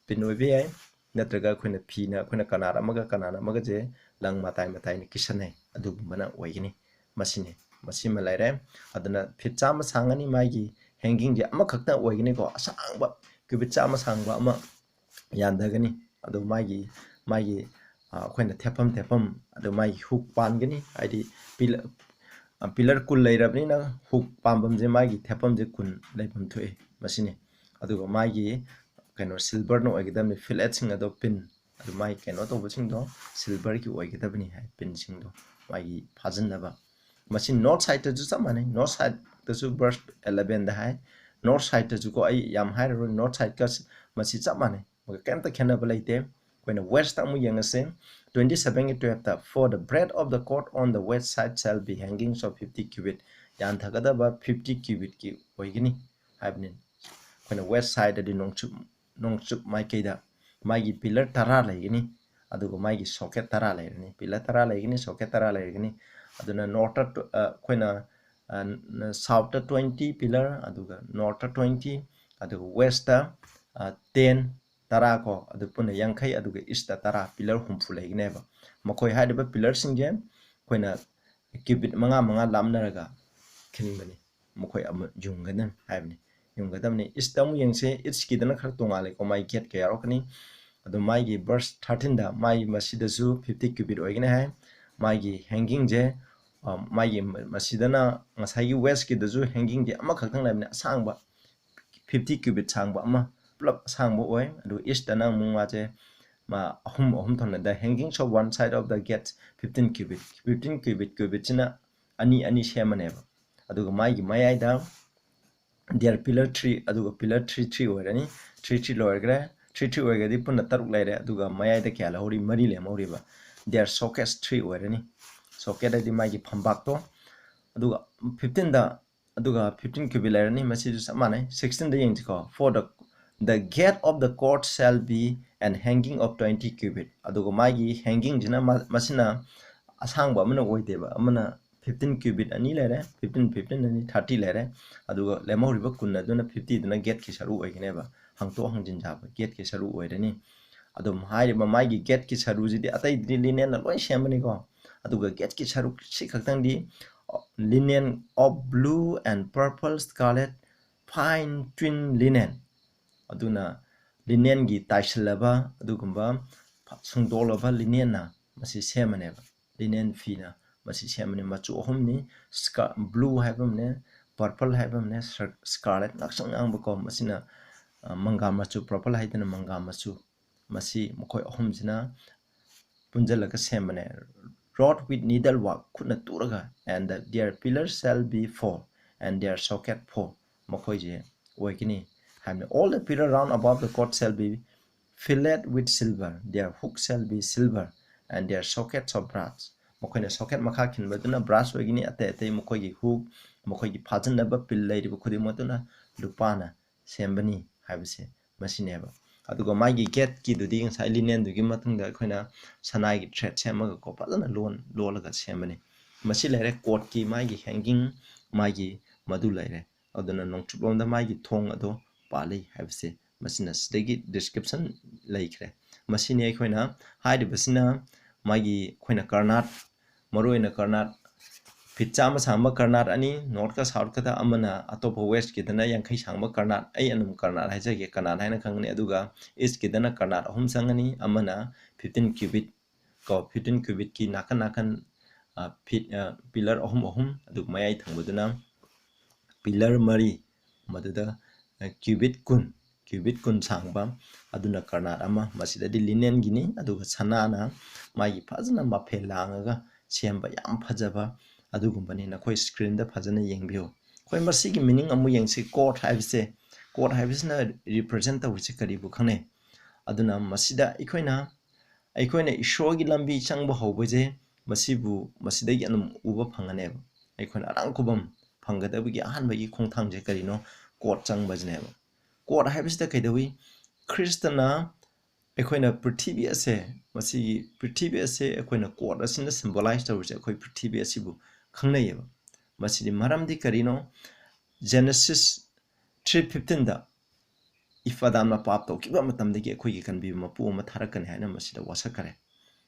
ꯄꯤꯟ ꯑꯣꯏꯕ ꯌꯥꯏ, ꯅꯠꯇ꯭ꯔꯒ ꯑꯩꯈꯣꯏꯅ ꯐꯤꯅ, ꯑꯩꯈꯣꯏꯅ ꯀꯅꯥꯔ ꯑꯃꯒ ꯀꯅꯥꯔ ꯑꯃꯒꯁꯦ ꯂꯪ ꯃꯇꯥꯏ ꯃꯇꯥꯏꯅ ꯀꯤꯁꯟꯅꯩ, ꯑꯗꯨꯒꯨꯝꯕꯅ ꯑꯣꯏꯒꯅꯤ꯫ ꯃꯁꯤꯅꯤ, ꯃꯁꯤꯃ ꯂꯩꯔꯦ꯫ ꯑꯗꯨꯅ ꯐꯤꯠ ꯆꯥꯝꯃ ꯁꯥꯡꯒꯅꯤ꯫ ꯃꯥꯒꯤ hangingꯁꯦ ꯑꯃꯈꯛꯇ ꯑꯣꯏꯒꯅꯤꯀꯣ, ꯑꯁꯥꯡꯕ ꯀ꯭ꯌꯨꯕꯤꯠ ꯆꯥꯝꯃ ꯁꯥꯡꯕ ꯑꯃ ꯌꯥꯟꯊꯒꯅꯤ꯫ ꯑꯗꯨ ꯃꯥꯒꯤ, ꯃꯥꯒꯤ, ꯑ, ꯑꯩꯈꯣꯏꯅ ꯊꯦꯠꯐꯝ, ꯊꯦꯠꯐꯝ, ꯑꯗꯨ ꯃꯥꯒꯤ hook ꯄꯥꯟꯒꯅꯤ, ꯍꯥꯏꯗꯤ ꯄꯤꯂ-, ꯑ, ꯄꯤꯂꯔ ꯀꯨꯟ ꯂꯩꯔꯕꯅꯤꯅ hook ꯄꯥꯟꯐꯝꯁꯦ, ꯃꯥꯒꯤ ꯊꯦꯠꯐꯝꯁꯦ ꯀꯨꯟ ꯂꯩꯐꯝ ꯊꯣꯛꯑꯦ꯫ ꯃꯁꯤꯅꯤ꯫ ꯑꯗꯨꯒ ꯃꯥꯒꯤ ꯀꯩꯅꯣ silverꯅ ꯑꯣꯏꯒꯗꯕꯅꯤ, filletꯁꯤꯡ ꯑꯗꯣ ꯄꯤꯟ, ꯑꯗꯨ ꯃꯥꯒꯤ ꯀꯩꯅꯣ ꯇꯧꯕꯁꯤꯡꯗꯣ silverꯒꯤ ꯑꯣꯏꯒꯗꯕꯅꯤ ꯍꯥꯏ, ꯄꯤꯟꯁꯤꯡꯗꯣ ꯃꯥꯒꯤ ꯐꯥꯖꯤꯟꯅꯕ꯫ ꯃꯁꯤ north sideꯇꯁꯨ ꯆꯞ ꯃꯥꯟꯅꯩ, north sideꯇꯁꯨ verse elevenꯗ ꯍꯥꯏ, north sideꯇꯁꯨꯀꯣ꯫ ꯑꯩ ꯌꯥꯝ ꯍꯥꯏꯔꯔꯣꯏ, north sideꯀ ꯃꯁꯤ ꯆꯞ ꯃꯥꯟꯅꯩ, ꯀꯩꯝꯇ ꯈꯦꯠꯅꯕ ꯂꯩꯇꯦ꯫ ꯑꯩꯈꯣꯏꯅ westꯇ ꯑꯃꯨꯛ ꯌꯦꯡꯉꯁꯦ, twenty sevenꯒꯤ twelveꯇ, "For the breadth of the court on the west side shall be hangings of fifty cubit", ꯌꯥꯟꯊꯒꯗꯕ fifty cubitꯀꯤ ꯑꯣꯏꯒꯅꯤ ꯍꯥꯏꯕꯅꯤ꯫ ꯑꯩꯈꯣꯏꯅ west sideꯇꯗꯤ ꯅꯣꯡꯆꯨꯞ, ꯅꯣꯡꯆꯨꯞ ꯃꯥꯏꯀꯩꯗ ꯃꯥꯒꯤ ꯄꯤꯂꯔ ꯇꯔꯥ ꯂꯩꯒꯅꯤ, ꯑꯗꯨꯒ ꯃꯥꯒꯤ socket ꯇꯔꯥ ꯂꯩꯔꯅꯤ, ꯄꯤꯂꯔ ꯇꯔꯥ ꯂꯩꯒꯅꯤ, socket ꯇꯔꯥ ꯂꯩꯒꯅꯤ꯫ ꯑꯗꯨꯅ northꯇ, ꯑ, ꯑꯩꯈꯣꯏꯅ, ꯑ, southꯇ twenty ꯄꯤꯂꯔ, ꯑꯗꯨꯒ northꯇ twenty, ꯑꯗꯨꯒ westꯇ, ꯑ, ten, ꯇꯔꯥ ꯀꯣ, ꯑꯗꯨ ꯄꯨꯟꯅ ꯌꯥꯡꯈꯩ, ꯑꯗꯨꯒ eastꯇ ꯇꯔꯥ, ꯄꯤꯂꯔ ꯍꯨꯝꯐꯨ ꯂꯩꯒꯅꯦꯕ꯫ ꯃꯈꯣꯏ ꯍꯥꯏꯔꯤꯕ ꯄꯤꯂꯔꯁꯤꯡꯁꯦ ꯑꯩꯈꯣꯏꯅ ꯀ꯭ꯌꯨꯕꯤꯠ ꯃꯉꯥ ꯃꯉꯥ ꯂꯥꯞꯅꯔꯒ ꯈꯤꯟꯕꯅꯤ, ꯃꯈꯣꯏ ꯑꯃ ꯌꯨꯡꯒꯗꯕꯅꯤ ꯍꯥꯏꯕꯅꯤ, ꯌꯨꯡꯒꯗꯕꯅꯤ꯫ Eastꯇ ꯑꯃꯨꯛ ꯌꯦꯡꯁꯦ, eastꯀꯤꯗꯅ ꯈꯔ ꯇꯣꯉꯥꯜꯂꯦꯀꯣ, ꯃꯥꯒꯤ ꯒꯦꯠꯀ ꯌꯥꯎꯔꯛꯀꯅꯤ꯫ ꯑꯗꯣ ꯃꯥꯒꯤ verse thirteenꯗ, ꯃꯥꯒꯤ ꯃꯁꯤꯗꯁꯨ fifty cubit ꯑꯣꯏꯒꯅꯤ ꯍꯥꯏ꯫ ꯃꯥꯒꯤ hangingꯁꯦ, ꯑ, ꯃꯥꯒꯤ ꯃ-, ꯃꯁꯤꯗꯅ ꯉꯁꯥꯏꯒꯤ westꯀꯤꯗꯁꯨ hangingꯁꯦ ꯑꯃꯈꯛꯇꯪ ꯂꯩꯕꯅꯤ, ꯑꯁꯥꯡꯕ fifty cubit ꯁꯥꯡꯕ ꯑꯃ ꯄꯨꯂꯞ ꯑꯁꯥꯡꯕ ꯑꯣꯏ꯫ ꯑꯗꯨꯒ east ꯇꯅ ꯑꯃꯨꯛ ꯃꯥꯁꯦ ꯃꯥ ꯑꯍꯨꯝ ꯑꯍꯨꯝ ꯊꯣꯛꯅ, the hangings of one side of the gate fifteen cubit, fifteen cubit, cubit ꯁꯤꯅ ꯑꯅꯤ ꯑꯅꯤ ꯁꯦꯝꯃꯅꯦꯕ꯫ ꯑꯗꯨꯒ ꯃꯥꯒꯤ ꯃꯌꯥꯏꯗ there pillar three, ꯑꯗꯨꯒ pillar three three ꯑꯣꯏꯔꯅꯤ꯫ Three three ꯂꯣꯏꯈ꯭ꯔꯦ꯫ Three three ꯑꯣꯏꯔꯒꯗꯤ ꯄꯨꯟꯅ ꯇꯔꯨꯛ ꯂꯩꯔꯦ꯫ ꯑꯗꯨꯒ ꯃꯌꯥꯏꯗ ꯀꯌꯥ ꯂꯧꯍꯧꯔꯤ? ꯃꯔꯤ ꯂꯦꯝꯍꯧꯔꯤꯕ꯫ There sockets three ꯑꯣꯏꯔꯅꯤ꯫ Socket ꯍꯥꯏꯗꯤ ꯃꯥꯒꯤ ꯐꯝꯕꯥꯛꯇꯣ꯫ ꯑꯗꯨꯒ fifteen ꯗ, ꯑꯗꯨꯒ fifteen cubit ꯂꯩꯔꯅꯤ꯫ ꯃꯁꯤꯁꯨ ꯆꯞ ꯃꯥꯟꯅꯩ꯫ Sixteen the ꯌꯦꯡꯁꯤꯀꯣ꯫ For the, the gate of the court shall be an hanging of twenty cubit꯫ ꯑꯗꯨꯒ ꯃꯥꯒꯤ hanging ꯁꯤꯅ ꯃꯥ-, ꯃꯁꯤꯅ ꯑꯁꯥꯡꯕ ꯑꯃꯅ ꯑꯣꯏꯗꯦꯕ, ꯑꯃꯅ fifteen cubit ꯑꯅꯤ ꯂꯩꯔꯦ, fifteen, fifteen ꯑꯅꯤ thirty ꯂꯩꯔꯦ꯫ ꯑꯗꯨꯒ ꯂꯦꯝꯍꯧꯔꯤꯕ ꯀꯨꯟ ꯑꯗꯨꯅ fifty ꯗꯨꯅ gate ꯀꯤ ꯁꯔꯨꯛ ꯑꯣꯏꯒꯅꯦꯕ, ꯍꯥꯡꯇꯣꯛ ꯍꯥꯡꯖꯤꯟ ꯁꯥꯕ gate ꯀꯤ ꯁꯔꯨꯛ ꯑꯣꯏꯔꯅꯤ꯫ ꯑꯗꯨꯝ ꯍꯥꯏꯔꯤꯕ ꯃꯥꯒꯤ gate ꯀꯤ ꯁꯔꯨꯁꯤꯗꯤ ꯑꯇꯩꯗꯤ linen ꯅ ꯂꯣꯏ ꯁꯦꯝꯕꯅꯤꯀꯣ, ꯑꯗꯨꯒ gate ꯀꯤ ꯁꯔꯨꯛ ꯁꯤ ꯈꯛꯇꯪꯗꯤ linen of blue and purple scarlet fine twined linen, ꯑꯗꯨꯅ linen ꯒꯤ ꯇꯥꯏꯁꯤꯜꯂꯕ ꯑꯗꯨꯒꯨꯝꯕ ꯁꯨꯡꯗꯣꯛꯂꯕ linen ꯅ ꯃꯁꯤ ꯁꯦꯝꯃꯅꯦꯕ꯫ Linen ꯐꯤꯅ ꯃꯁꯤ ꯁꯦꯝꯕꯅꯤ꯫ ꯃꯆꯨ ꯑꯍꯨꯝꯅꯤ, blue ꯍꯥꯏꯕ ꯑꯃꯅꯦ, purple ꯍꯥꯏꯕ ꯑꯃꯅꯦ, scarlet, ꯉꯥꯛꯁꯪ ꯉꯥꯡꯕꯀꯣ, ꯃꯁꯤꯅ, ꯑ, ꯃꯪꯒ꯭ꯔꯥ ꯃꯆꯨ, purple ꯍꯥꯏꯗꯅ ꯃꯪꯒ꯭ꯔꯥ ꯃꯆꯨ꯫ ꯃꯁꯤ ꯃꯈꯣꯏ ꯑꯍꯨꯝꯁꯤꯅ ꯄꯨꯟꯁꯤꯜꯂꯒ ꯁꯦꯝꯕꯅꯦ꯫ Wrought with needlework, ꯈꯨꯠꯅ ꯇꯨꯔꯒ, and the, their pillars shall be four, and their socket four, ꯃꯈꯣꯏꯁꯦ ꯑꯣꯏꯒꯅꯤ ꯍꯥꯏꯕꯅꯤ꯫ All the pillar round about the court shall be filled with silver, their hook shall be silver, and their sockets of brass. ꯃꯈꯣꯏꯅ socket ꯃꯈꯥ ꯈꯤꯟꯕꯗꯨꯅ brass ꯑꯣꯏꯒꯅꯤ, ꯑꯇꯩ ꯑꯇꯩ ꯃꯈꯣꯏꯒꯤ hook, ꯃꯈꯣꯏꯒꯤ ꯐꯥꯖꯤꯟꯅꯕ ꯄꯤꯜ ꯂꯩꯔꯤꯕ ꯈꯨꯗꯤꯡꯃꯛꯇꯨꯅ ꯂꯨꯄꯥꯅ ꯁꯦꯝꯕꯅꯤ ꯍꯥꯏꯕꯁꯦ ꯃꯁꯤꯅꯦꯕ꯫ ꯑꯗꯨꯒ ꯃꯥꯒꯤ gate ꯀꯤꯗꯨꯗꯤ ꯉꯁꯥꯏ linen ꯗꯨꯒꯤ ꯃꯇꯨꯡꯗ ꯑꯩꯈꯣꯏꯅ ꯁꯅꯥꯒꯤ thread ꯁꯦꯝꯃꯒꯀꯣ ꯐꯖꯅ ꯂꯣꯟ-, ꯂꯣꯜꯂꯒ ꯁꯦꯝꯕꯅꯤ꯫ ꯃꯁꯤ ꯂꯩꯔꯦ court ꯀꯤ ꯃꯥꯒꯤ hanging, ꯃꯥꯒꯤ ꯃꯗꯨ ꯂꯩꯔꯦ꯫ ꯑꯗꯨꯅ ꯅꯣꯡꯆꯨꯞꯂꯣꯝꯗ ꯃꯥꯒꯤ ꯊꯣꯡ ꯑꯗꯣ ꯄꯥꯜꯂꯤ ꯍꯥꯏꯕꯁꯦ ꯃꯁꯤꯅ ꯁꯤꯗꯒꯤ description ꯂꯩꯈ꯭ꯔꯦ꯫ ꯃꯁꯤꯅꯤ ꯑꯩꯈꯣꯏꯅ ꯍꯥꯏꯔꯤꯕꯁꯤꯅ ꯃꯥꯒꯤ ꯑꯩꯈꯣꯏꯅ ꯀꯔꯅꯥꯠ, ꯃꯔꯨꯑꯣꯏꯅ ꯀꯔꯅꯥꯠ feet ꯆꯥꯝꯃ ꯁꯥꯡꯕ ꯀꯔꯅꯥꯠ ꯑꯅꯤ, north ꯀ south ꯀꯗ ꯑꯃꯅ, ꯑꯇꯣꯞꯄ west ꯀꯤꯗꯅ ꯌꯥꯡꯈꯩ ꯁꯥꯡꯕ ꯀꯔꯅꯥꯠ, ꯑꯩ ꯑꯗꯨꯝ ꯀꯔꯅꯥꯠ ꯍꯥꯏꯖꯒꯦ, ꯀꯔꯅꯥꯠ ꯍꯥꯏꯅ ꯈꯪꯒꯅꯤ꯫ ꯑꯗꯨꯒ east ꯀꯤꯗꯅ ꯀꯔꯅꯥꯠ ꯑꯍꯨꯝ ꯆꯪꯒꯅꯤ, ꯑꯃꯅ fifteen cubit ꯀꯣ, fifteen cubit ꯀꯤ ꯅꯥꯀꯟ ꯅꯥꯀꯟ, ꯑ, feet, ꯑ, pillar ꯑꯍꯨꯝ ꯑꯍꯨꯝ, ꯑꯗꯨꯒ ꯃꯌꯥꯏ ꯊꯪꯕꯗꯨꯅ pillar ꯃꯔꯤ, ꯃꯗꯨꯗ, ꯀ꯭ꯌꯨꯕꯤꯠ ꯀꯨꯟ, ꯀ꯭ꯌꯨꯕꯤꯠ ꯀꯨꯟ ꯁꯥꯡꯕ, ꯑꯗꯨꯅ ꯀꯔꯅꯥꯠ ꯑꯃ, ꯃꯁꯤꯗꯗꯤ ꯂꯤꯅꯦꯟꯒꯤꯅꯤ, ꯑꯗꯨꯒ ꯁꯅꯥꯅ ꯃꯥꯒꯤ ꯐꯖꯅ ꯃꯐꯦꯜ ꯂꯥꯡꯉꯒ ꯁꯦꯝꯕ ꯌꯥꯝ ꯐꯖꯕ ꯑꯗꯨꯒꯨꯝꯕꯅꯤ꯫ ꯅꯈꯣꯏ ꯁ꯭ꯀ꯭ꯔꯤꯟꯗ ꯐꯖꯅ ꯌꯦꯡꯕꯤꯌꯨ꯫ ꯑꯩꯈꯣꯏ ꯃꯁꯤꯒꯤ ꯃꯤꯅꯤꯡ ꯑꯃꯨꯛ ꯌꯦꯡꯁꯤ꯫ ꯀꯣꯔꯠ ꯍꯥꯏꯕꯁꯦ, ꯀꯣꯔꯠ ꯍꯥꯏꯕꯁꯤꯅ ꯔꯤꯄ꯭ꯔꯖꯦꯟ ꯇꯧꯕꯁꯦ ꯀꯔꯤꯕꯨ ꯈꯪꯅꯩ? ꯑꯗꯨꯅ ꯃꯁꯤꯗ ꯑꯩꯈꯣꯏꯅ, ꯑꯩꯈꯣꯏꯅ ꯏꯁꯣꯔꯒꯤ ꯂꯝꯕꯤ ꯆꯪꯕ ꯍꯧꯕꯁꯦ ꯃꯁꯤꯕꯨ, ꯃꯁꯤꯗꯒꯤ ꯑꯗꯨꯝ ꯎꯕ ꯐꯪꯒꯅꯦꯕ꯫ ꯑꯩꯈꯣꯏꯅ ꯑꯔꯥꯡ ꯈꯨꯕꯝ ꯐꯪꯒꯗꯕꯒꯤ ꯑꯍꯥꯟꯕꯒꯤ ꯈꯣꯡꯊꯥꯡꯁꯦ ꯀꯔꯤꯅꯣ? ꯀꯣꯔꯠ ꯆꯪꯕꯁꯤꯅꯦꯕ꯫ ꯀꯣꯔꯠ ꯍꯥꯏꯕꯁꯤꯗ ꯀꯩꯗꯧꯏ? ꯈ꯭ꯔꯤꯁꯇꯅ ꯑꯩꯈꯣꯏꯅ ꯄ꯭ꯔꯤꯊꯤꯕꯤ ꯑꯁꯦ, ꯃꯁꯤꯒꯤ ꯄ꯭ꯔꯤꯊꯤꯕꯤ ꯑꯁꯦ ꯑꯩꯈꯣꯏꯅ ꯀꯣꯔꯠ ꯑꯁꯤꯅ ꯁꯤꯝꯕꯣꯂꯥꯏꯁ ꯇꯧꯔꯤꯁꯦ ꯑꯩꯈꯣꯏ ꯄ꯭ꯔꯤꯊꯤꯕꯤ ꯑꯁꯤꯕꯨ ꯈꯪꯅꯩꯌꯦꯕ꯫ ꯃꯁꯤꯗꯤ ꯃꯔꯝꯗꯤ ꯀꯔꯤꯅꯣ? ꯖꯦꯅꯦꯁꯤꯁ ꯊ꯭ꯔꯤ ꯐꯤꯐꯇꯤꯟꯗ ꯏꯐ ꯑꯗꯥꯝꯅ ꯄꯥꯞ ꯇꯧꯈꯤꯕ ꯃꯇꯝꯗꯒꯤ ꯑꯩꯈꯣꯏꯒꯤ ꯀꯟꯕꯤꯕ ꯃꯄꯨ ꯑꯃ ꯊꯥꯔꯛꯀꯅꯤ ꯍꯥꯏꯅ ꯃꯁꯤꯗ ꯋꯥꯁꯛꯈꯔꯦ꯫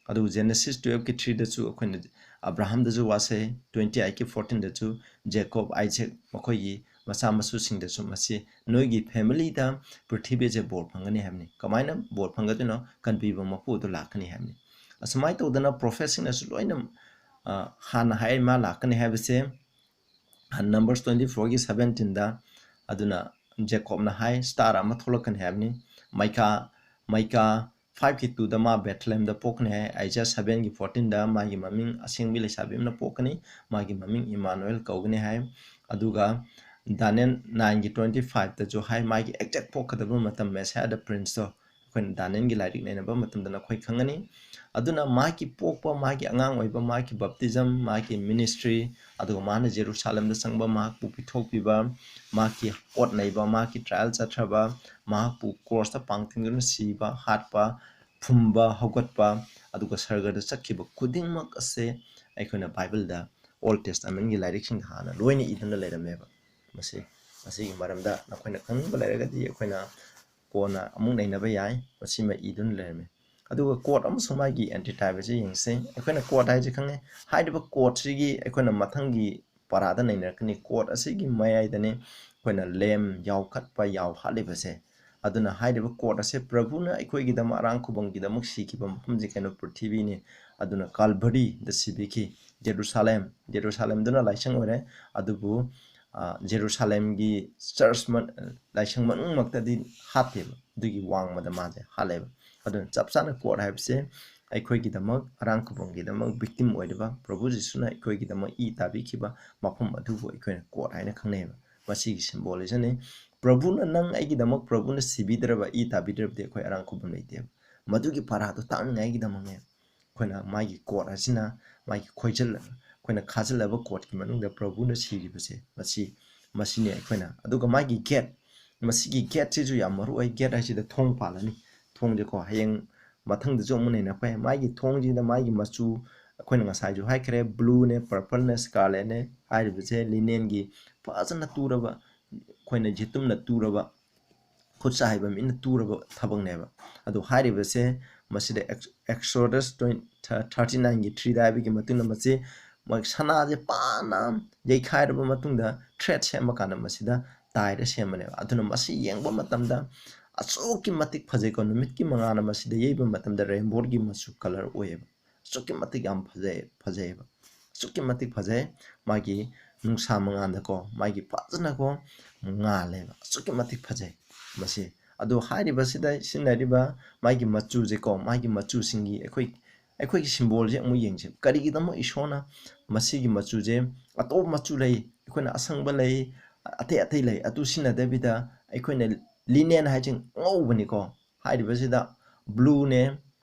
ꯑꯗꯨꯕꯨ ꯖꯦꯅꯦꯁꯤꯁ ꯇꯨꯌꯦꯜꯐꯀꯤ ꯊ꯭ꯔꯤꯗꯁꯨ ꯑꯩꯈꯣꯏꯅ ꯑꯕ꯭ꯔꯥꯍꯝꯗꯁꯨ ꯋꯥꯁꯛꯏ, ꯇ꯭ꯋꯦꯟꯇꯤ ꯑꯩꯠꯀꯤ ꯐꯣꯔꯇꯤꯟꯗꯁꯨ ꯖꯦꯀꯣꯕ, ꯑꯥꯏꯖꯦꯛ, ꯃꯈꯣꯏꯒꯤ ꯃꯆꯥ ꯃꯁꯨꯁꯤꯡꯗꯁꯨ ꯃꯁꯤ ꯅꯣꯏꯒꯤ ꯐꯦꯃꯤꯂꯤꯗ ꯄ꯭ꯔꯤꯊꯤꯕꯤꯁꯦ ꯕꯣꯔ ꯐꯪꯒꯅꯤ ꯍꯥꯏꯕꯅꯤ꯫ ꯀꯃꯥꯏꯅ ꯕꯣꯔ ꯐꯪꯒꯗꯣꯏꯅꯣ? ꯀꯟꯕꯤꯕ ꯃꯄꯨ ꯑꯗꯨ ꯂꯥꯛꯀꯅꯤ ꯍꯥꯏꯕꯅꯤ꯫ ꯑꯁꯨꯃꯥꯏꯅ ꯇꯧꯗꯅ ꯄ꯭ꯔꯣꯐꯦꯠꯁꯤꯡꯅꯁꯨ ꯂꯣꯏꯅ, ꯑ, ꯍꯥꯟꯅ ꯍꯥꯏ ꯃꯥ ꯂꯥꯛꯀꯅꯤ ꯍꯥꯏꯕꯁꯦ꯫ ꯅꯝꯕꯔꯁ ꯇ꯭ꯋꯦꯟꯇꯤ ꯐꯣꯔꯒꯤ ꯁꯕꯦꯟꯇꯤꯟꯗ, ꯑꯗꯨꯅ ꯖꯦꯀꯣꯕꯅ ꯍꯥꯏ ꯁ꯭ꯇꯥꯔ ꯑꯃ ꯊꯣꯛꯂꯛꯀꯅꯤ ꯍꯥꯏꯕꯅꯤ꯫ ꯃꯥꯏꯀꯥ, ꯃꯥꯏꯀꯥ ꯐꯥꯏꯚꯀꯤ ꯇꯨꯗ ꯃꯥ ꯕꯦꯊꯂꯦꯝꯗ ꯄꯣꯛꯀꯅꯤ ꯍꯥꯏ꯫ ꯑꯥꯏꯖꯥꯌꯥ ꯁꯕꯦꯟꯒꯤ ꯐꯣꯔꯇꯤꯟꯗ ꯃꯥꯒꯤ ꯃꯃꯤꯡ ꯑꯁꯦꯡꯕꯤ ꯂꯩꯁꯥꯕꯤ ꯑꯃꯅ ꯄꯣꯛꯀꯅꯤ, ꯃꯥꯒꯤ ꯃꯃꯤꯡ ꯏꯃꯥꯅꯨꯑꯦꯜ ꯀꯧꯒꯅꯤ ꯍꯥꯏ꯫ ꯑꯗꯨꯒ ꯗꯥꯅꯤꯌꯦꯜ ꯅꯥꯏꯟꯒꯤ ꯇ꯭ꯋꯦꯟꯇꯤ ꯐꯥꯏꯚꯇꯁꯨ ꯍꯥꯏ ꯃꯥꯒꯤ ꯑꯦꯛꯖꯦꯛ ꯄꯣꯛꯀꯗꯕ ꯃꯇꯝ, ꯃꯦꯁꯤꯌꯥ ꯗ ꯄ꯭ꯔꯤꯟꯁꯇꯣ ꯑꯩꯈꯣꯏꯅ ꯗꯥꯅꯤꯌꯦꯜꯒꯤ ꯂꯥꯏꯔꯤꯛ ꯅꯩꯅꯕ ꯃꯇꯝꯗ ꯅꯈꯣꯏ ꯈꯪꯒꯅꯤ꯫ ꯑꯗꯨꯅ ꯃꯍꯥꯛꯀꯤ ꯄꯣꯛꯄ, ꯃꯥꯒꯤ ꯑꯉꯥꯡ ꯑꯣꯏꯕ, ꯃꯍꯥꯛꯀꯤ ꯕꯞꯇꯤꯖꯝ, ꯃꯥꯒꯤ ꯃꯤꯅꯤꯁꯇ꯭ꯔꯤ, ꯑꯗꯨꯒ ꯃꯥꯅ ꯖꯦꯔꯨꯁꯥꯂꯦꯝꯗ ꯆꯪꯕ, ꯃꯍꯥꯛꯄꯨ ꯄꯤꯊꯣꯛꯄꯤꯕ, ꯃꯍꯥꯛꯀꯤ ꯀꯣꯔꯠ ꯅꯩꯕ, ꯃꯍꯥꯛꯀꯤ ꯇ꯭ꯔꯥꯏꯌꯦꯜ ꯆꯠꯊꯕ, ꯃꯍꯥꯛꯄꯨ ꯀ꯭ꯔꯣꯁꯇ ꯄꯥꯡ ꯊꯤꯡꯗꯨꯅ ꯁꯤꯕ, ꯍꯥꯠꯄ, ꯐꯨꯝꯕ, ꯍꯧꯒꯠꯄ, ꯑꯗꯨꯒ ꯁꯔꯒꯗ ꯆꯠꯈꯤꯕ ꯈꯨꯗꯤꯡꯃꯛ ꯑꯁꯦ ꯑꯩꯈꯣꯏꯅ ꯕꯥꯏꯕꯜꯗ, ꯑꯣꯜ ꯇꯦꯁꯇꯥꯃꯦꯟꯒꯤ ꯂꯥꯏꯔꯤꯛꯁꯤꯡꯗ ꯍꯥꯟꯅ ꯂꯣꯏꯅ ꯏꯗꯨꯅ ꯂꯩꯔꯝꯃꯦꯕ꯫ ꯃꯁꯤ, ꯃꯁꯤꯒꯤ ꯃꯔꯝꯗ ꯅꯈꯣꯏꯅ ꯈꯪꯅꯤꯡꯕ ꯂꯩꯔꯒꯗꯤ ꯑꯩꯈꯣꯏꯅ ꯀꯣꯟꯅ ꯑꯃꯨꯛ ꯅꯩꯅꯕ ꯌꯥꯏ꯫ ꯃꯁꯤꯃ ꯏꯗꯨꯅ ꯂꯩꯔꯝꯃꯤ꯫ ꯑꯗꯨꯒ ꯀꯣꯔꯠ ꯑꯃꯁꯨꯡ ꯃꯥꯒꯤ ꯑꯦꯟꯇꯤꯇꯥꯏꯞ ꯑꯁꯤ ꯌꯦꯡꯁꯤ꯫ ꯑꯩꯈꯣꯏꯅ ꯀꯣꯔꯠ ꯍꯥꯏꯁꯦ ꯈꯪꯉꯦ꯫ ꯍꯥꯏꯔꯤꯕ ꯀꯣꯔꯠꯁꯤꯒꯤ ꯑꯩꯈꯣꯏꯅ ꯃꯊꯪꯒꯤ ꯄꯔꯥꯗ ꯅꯩꯅꯔꯛꯀꯅꯤ꯫ ꯀꯣꯔꯠ ꯑꯁꯤꯒꯤ ꯃꯌꯥꯏꯗꯅꯤ ꯑꯩꯈꯣꯏꯅ ꯂꯦꯝ ꯌꯥꯎꯈꯠꯄ, ꯌꯥꯎ ꯍꯥꯠꯂꯤꯕꯁꯦ꯫ ꯑꯗꯨꯅ ꯍꯥꯏꯔꯤꯕ ꯀꯣꯔꯠ ꯑꯁꯦ ꯄ꯭ꯔꯚꯨꯅ ꯑꯩꯈꯣꯏꯒꯤꯗꯃꯛ ꯑꯔꯥꯡ ꯈꯨꯕꯝꯒꯤꯗꯃꯛ ꯁꯤꯈꯤꯕ ꯃꯐꯝꯁꯦ ꯀꯩꯅꯣ? ꯄ꯭ꯔꯤꯊꯤꯕꯤꯅꯤ꯫ ꯑꯗꯨꯅ ꯀꯥꯜꯚꯔꯤꯗ ꯁꯤꯕꯤꯈꯤ꯫ ꯖꯦꯔꯨꯁꯥꯂꯦꯝ, ꯖꯦꯔꯨꯁꯥꯂꯦꯝꯗꯨꯅ ꯂꯥꯏꯁꯪ ꯑꯣꯏꯔꯦ꯫ ꯑꯗꯨꯕꯨ ꯖꯦꯔꯨꯁꯥꯂꯦꯝꯒꯤ ꯆꯔꯆ, ꯂꯥꯏꯁꯪ ꯃꯅꯨꯡꯃꯛꯇꯗꯤ ꯍꯥꯠꯇꯦꯕ, ꯑꯗꯨꯒꯤ ꯋꯥꯡꯃꯗ ꯃꯥꯁꯦ ꯍꯥꯠꯂꯦꯕ꯫ ꯑꯗꯨꯅ ꯆꯞ ꯆꯥꯅ ꯀꯣꯔꯠ ꯍꯥꯏꯕꯁꯦ ꯑꯩꯈꯣꯏꯒꯤꯗꯃꯛ, ꯑꯔꯥꯡ ꯈꯨꯕꯝꯒꯤꯗꯃꯛ ꯚꯤꯛꯇꯤꯝ ꯑꯣꯏꯔꯤꯕ, ꯄ꯭ꯔꯚꯨ ꯖꯤꯁꯨꯅ ꯑꯩꯈꯣꯏꯒꯤꯗꯃꯛ ꯏ ꯇꯥꯕꯤꯈꯤꯕ ꯃꯐꯝ ꯑꯗꯨꯕꯨ ꯑꯩꯈꯣꯏꯅ ꯀꯣꯔꯠ ꯍꯥꯏꯅ ꯈꯪꯅꯩꯑꯕ꯫ ꯃꯁꯤꯒꯤ ꯁꯤꯝꯕꯣꯂꯤꯖꯝꯅꯤ꯫ ꯄ꯭ꯔꯚꯨꯅ ꯅꯪ ꯑꯩꯒꯤꯗꯃꯛ, ꯄ꯭ꯔꯚꯨꯅ ꯁꯤꯕꯤꯗ꯭ꯔꯕ, ꯏ ꯇꯥꯕꯤꯗ꯭ꯔꯕꯗꯤ ꯑꯩꯈꯣꯏ ꯑꯔꯥꯡ ꯈꯨꯕꯝ ꯂꯩꯇꯦꯕ꯫ ꯃꯗꯨꯒꯤ ꯄꯔꯥꯗꯣ ꯇꯥꯛꯅꯤꯡꯉꯥꯏꯒꯤꯗꯃꯛꯅꯦ ꯑꯩꯈꯣꯏꯅ ꯃꯥꯒꯤ ꯀꯣꯔꯠ ꯑꯁꯤꯅ, ꯃꯥꯒꯤ ꯈꯣꯏꯖꯜꯂ-, ꯑꯩꯈꯣꯏꯅ ꯈꯥꯖꯤꯜꯂꯕ ꯀꯣꯔꯠꯀꯤ ꯃꯅꯨꯡꯗ ꯄ꯭ꯔꯚꯨꯅ ꯁꯤꯔꯤꯕꯁꯦ, ꯃꯁꯤ, ꯃꯁꯤꯅꯤ ꯑꯩꯈꯣꯏꯅ꯫ ꯑꯗꯨꯒ ꯃꯥꯒꯤ ꯒꯦꯠ, ꯃꯁꯤꯒꯤ ꯒꯦꯠꯁꯤꯁꯨ ꯌꯥꯝ ꯃꯔꯨ ꯑꯣꯏ꯫ ꯒꯦꯠ ꯍꯥꯏꯁꯤꯗ ꯊꯣꯡ ꯄꯥꯜꯂꯅꯤ꯫ ꯊꯣꯡꯁꯦꯀꯣ, ꯍꯌꯦꯡ ꯃꯊꯪꯗꯁꯨ ꯑꯃꯨꯛ ꯅꯩꯅꯔꯛꯄ ꯌꯥꯏ꯫ ꯃꯥꯒꯤ ꯊꯣꯡꯁꯤꯗ ꯃꯥꯒꯤ ꯃꯆꯨ, ꯑꯩꯈꯣꯏꯅ ꯉꯁꯥꯏꯁꯨ ꯍꯥꯏꯈ꯭ꯔꯦ, ꯕ꯭ꯂꯨꯅꯦ, ꯄꯔꯄꯜꯅꯦ, ꯁ꯭ꯀꯥꯔꯂꯦꯠꯅꯦ ꯍꯥꯏꯔꯤꯕꯁꯦ ꯂꯤꯅꯦꯟꯒꯤ ꯐꯖꯅ ꯇꯨꯔꯕ, ꯑꯩꯈꯣꯏꯅ ꯌꯦꯇꯨꯝꯅ ꯇꯨꯔꯕ, ꯈꯨꯠꯁꯥ ꯍꯩꯕ ꯃꯤꯅ ꯇꯨꯔꯕ ꯊꯕꯛꯅꯦꯕ꯫ ꯑꯗꯨ ꯍꯥꯏꯔꯤꯕꯁꯦ ꯃꯁꯤꯗ ꯑꯦꯛꯁꯣꯗꯁ ꯇ꯭ꯋꯦꯟꯇꯤ, ꯊꯥꯔꯇꯤ ꯅꯥꯏꯟꯒꯤ ꯊ꯭ꯔꯤꯗ ꯍꯥꯏꯕꯒꯤ ꯃꯇꯨꯡꯗ ꯃꯁꯤ ꯃꯥꯒꯤ ꯁꯅꯥꯁꯦ ꯄꯥꯅ ꯌꯩꯈꯥꯏꯔꯕ ꯃꯇꯨꯡꯗ ꯊ꯭ꯔꯦꯠ ꯁꯦꯝꯕ ꯀꯥꯟꯗ ꯃꯁꯤꯗ ꯇꯥꯏꯔ ꯁꯦꯝꯕꯅꯦꯕ꯫ ꯑꯗꯨꯅ ꯃꯁꯤ ꯌꯦꯡꯕ ꯃꯇꯝꯗ ꯑꯁꯨꯛꯀꯤ ꯃꯇꯤꯛ ꯐꯖꯩꯀꯣ꯫ ꯅꯨꯃꯤꯠꯀꯤ ꯃꯉꯥꯜꯅ ꯃꯁꯤꯗ ꯌꯩꯕ ꯃꯇꯝꯗ ꯔꯦꯟꯕꯣꯒꯤ ꯃꯆꯨ ꯀꯂꯔ ꯑꯣꯏꯌꯦꯕ꯫ ꯑꯁꯨꯛꯀꯤ ꯃꯇꯤꯛ ꯌꯥꯝ ꯐꯖꯩ, ꯐꯖꯩꯌꯦꯕ꯫ ꯑꯁꯨꯛꯀꯤ ꯃꯇꯤꯛ ꯐꯖꯩ꯫ ꯃꯥꯒꯤ ꯅꯨꯡꯁꯥ ꯃꯉꯥꯜꯗꯀꯣ, ꯃꯥꯒꯤ ꯐꯖꯅꯀꯣ ꯉꯥꯜꯂꯦꯕ꯫ ꯑꯁꯨꯛꯀꯤ ꯃꯇꯤꯛ ꯐꯖꯩ ꯃꯁꯤ꯫ ꯑꯗꯣ ꯍꯥꯏꯔꯤꯕꯁꯤꯗ ꯁꯤꯖꯤꯟꯅꯔꯤꯕ ꯃꯥꯒꯤ ꯃꯆꯨꯁꯦꯀꯣ, ꯃꯥꯒꯤ ꯃꯆꯨꯁꯤꯡꯒꯤ ꯑꯩꯈꯣꯏ, ꯑꯩꯈꯣꯏꯒꯤ ꯁꯤꯝꯕꯣꯜꯁꯦ ꯑꯃꯨꯛ ꯌꯦꯡꯁꯦ꯫ ꯀꯔꯤꯒꯤꯗꯃꯛ ꯏꯁꯣꯔꯅ ꯃꯁꯤꯒꯤ ꯃꯆꯨꯁꯦ, ꯑꯇꯣꯞꯄ ꯃꯆꯨ ꯂꯩ, ꯑꯩꯈꯣꯏꯅ ꯑꯁꯪꯕ ꯂꯩ, ꯑꯇꯩ ꯑꯇꯩ ꯂꯩ, ꯑꯗꯨ ꯁꯤꯖꯤꯟꯅꯗꯕꯤꯗ ꯑꯩꯈꯣꯏꯅ ꯂꯤꯅꯦꯟ ꯍꯥꯏꯁꯦ ꯑꯉꯧꯕꯅꯤꯀꯣ꯫ ꯍꯥꯏꯔꯤꯕꯁꯤꯗ ꯕ꯭ꯂꯨꯅꯦ,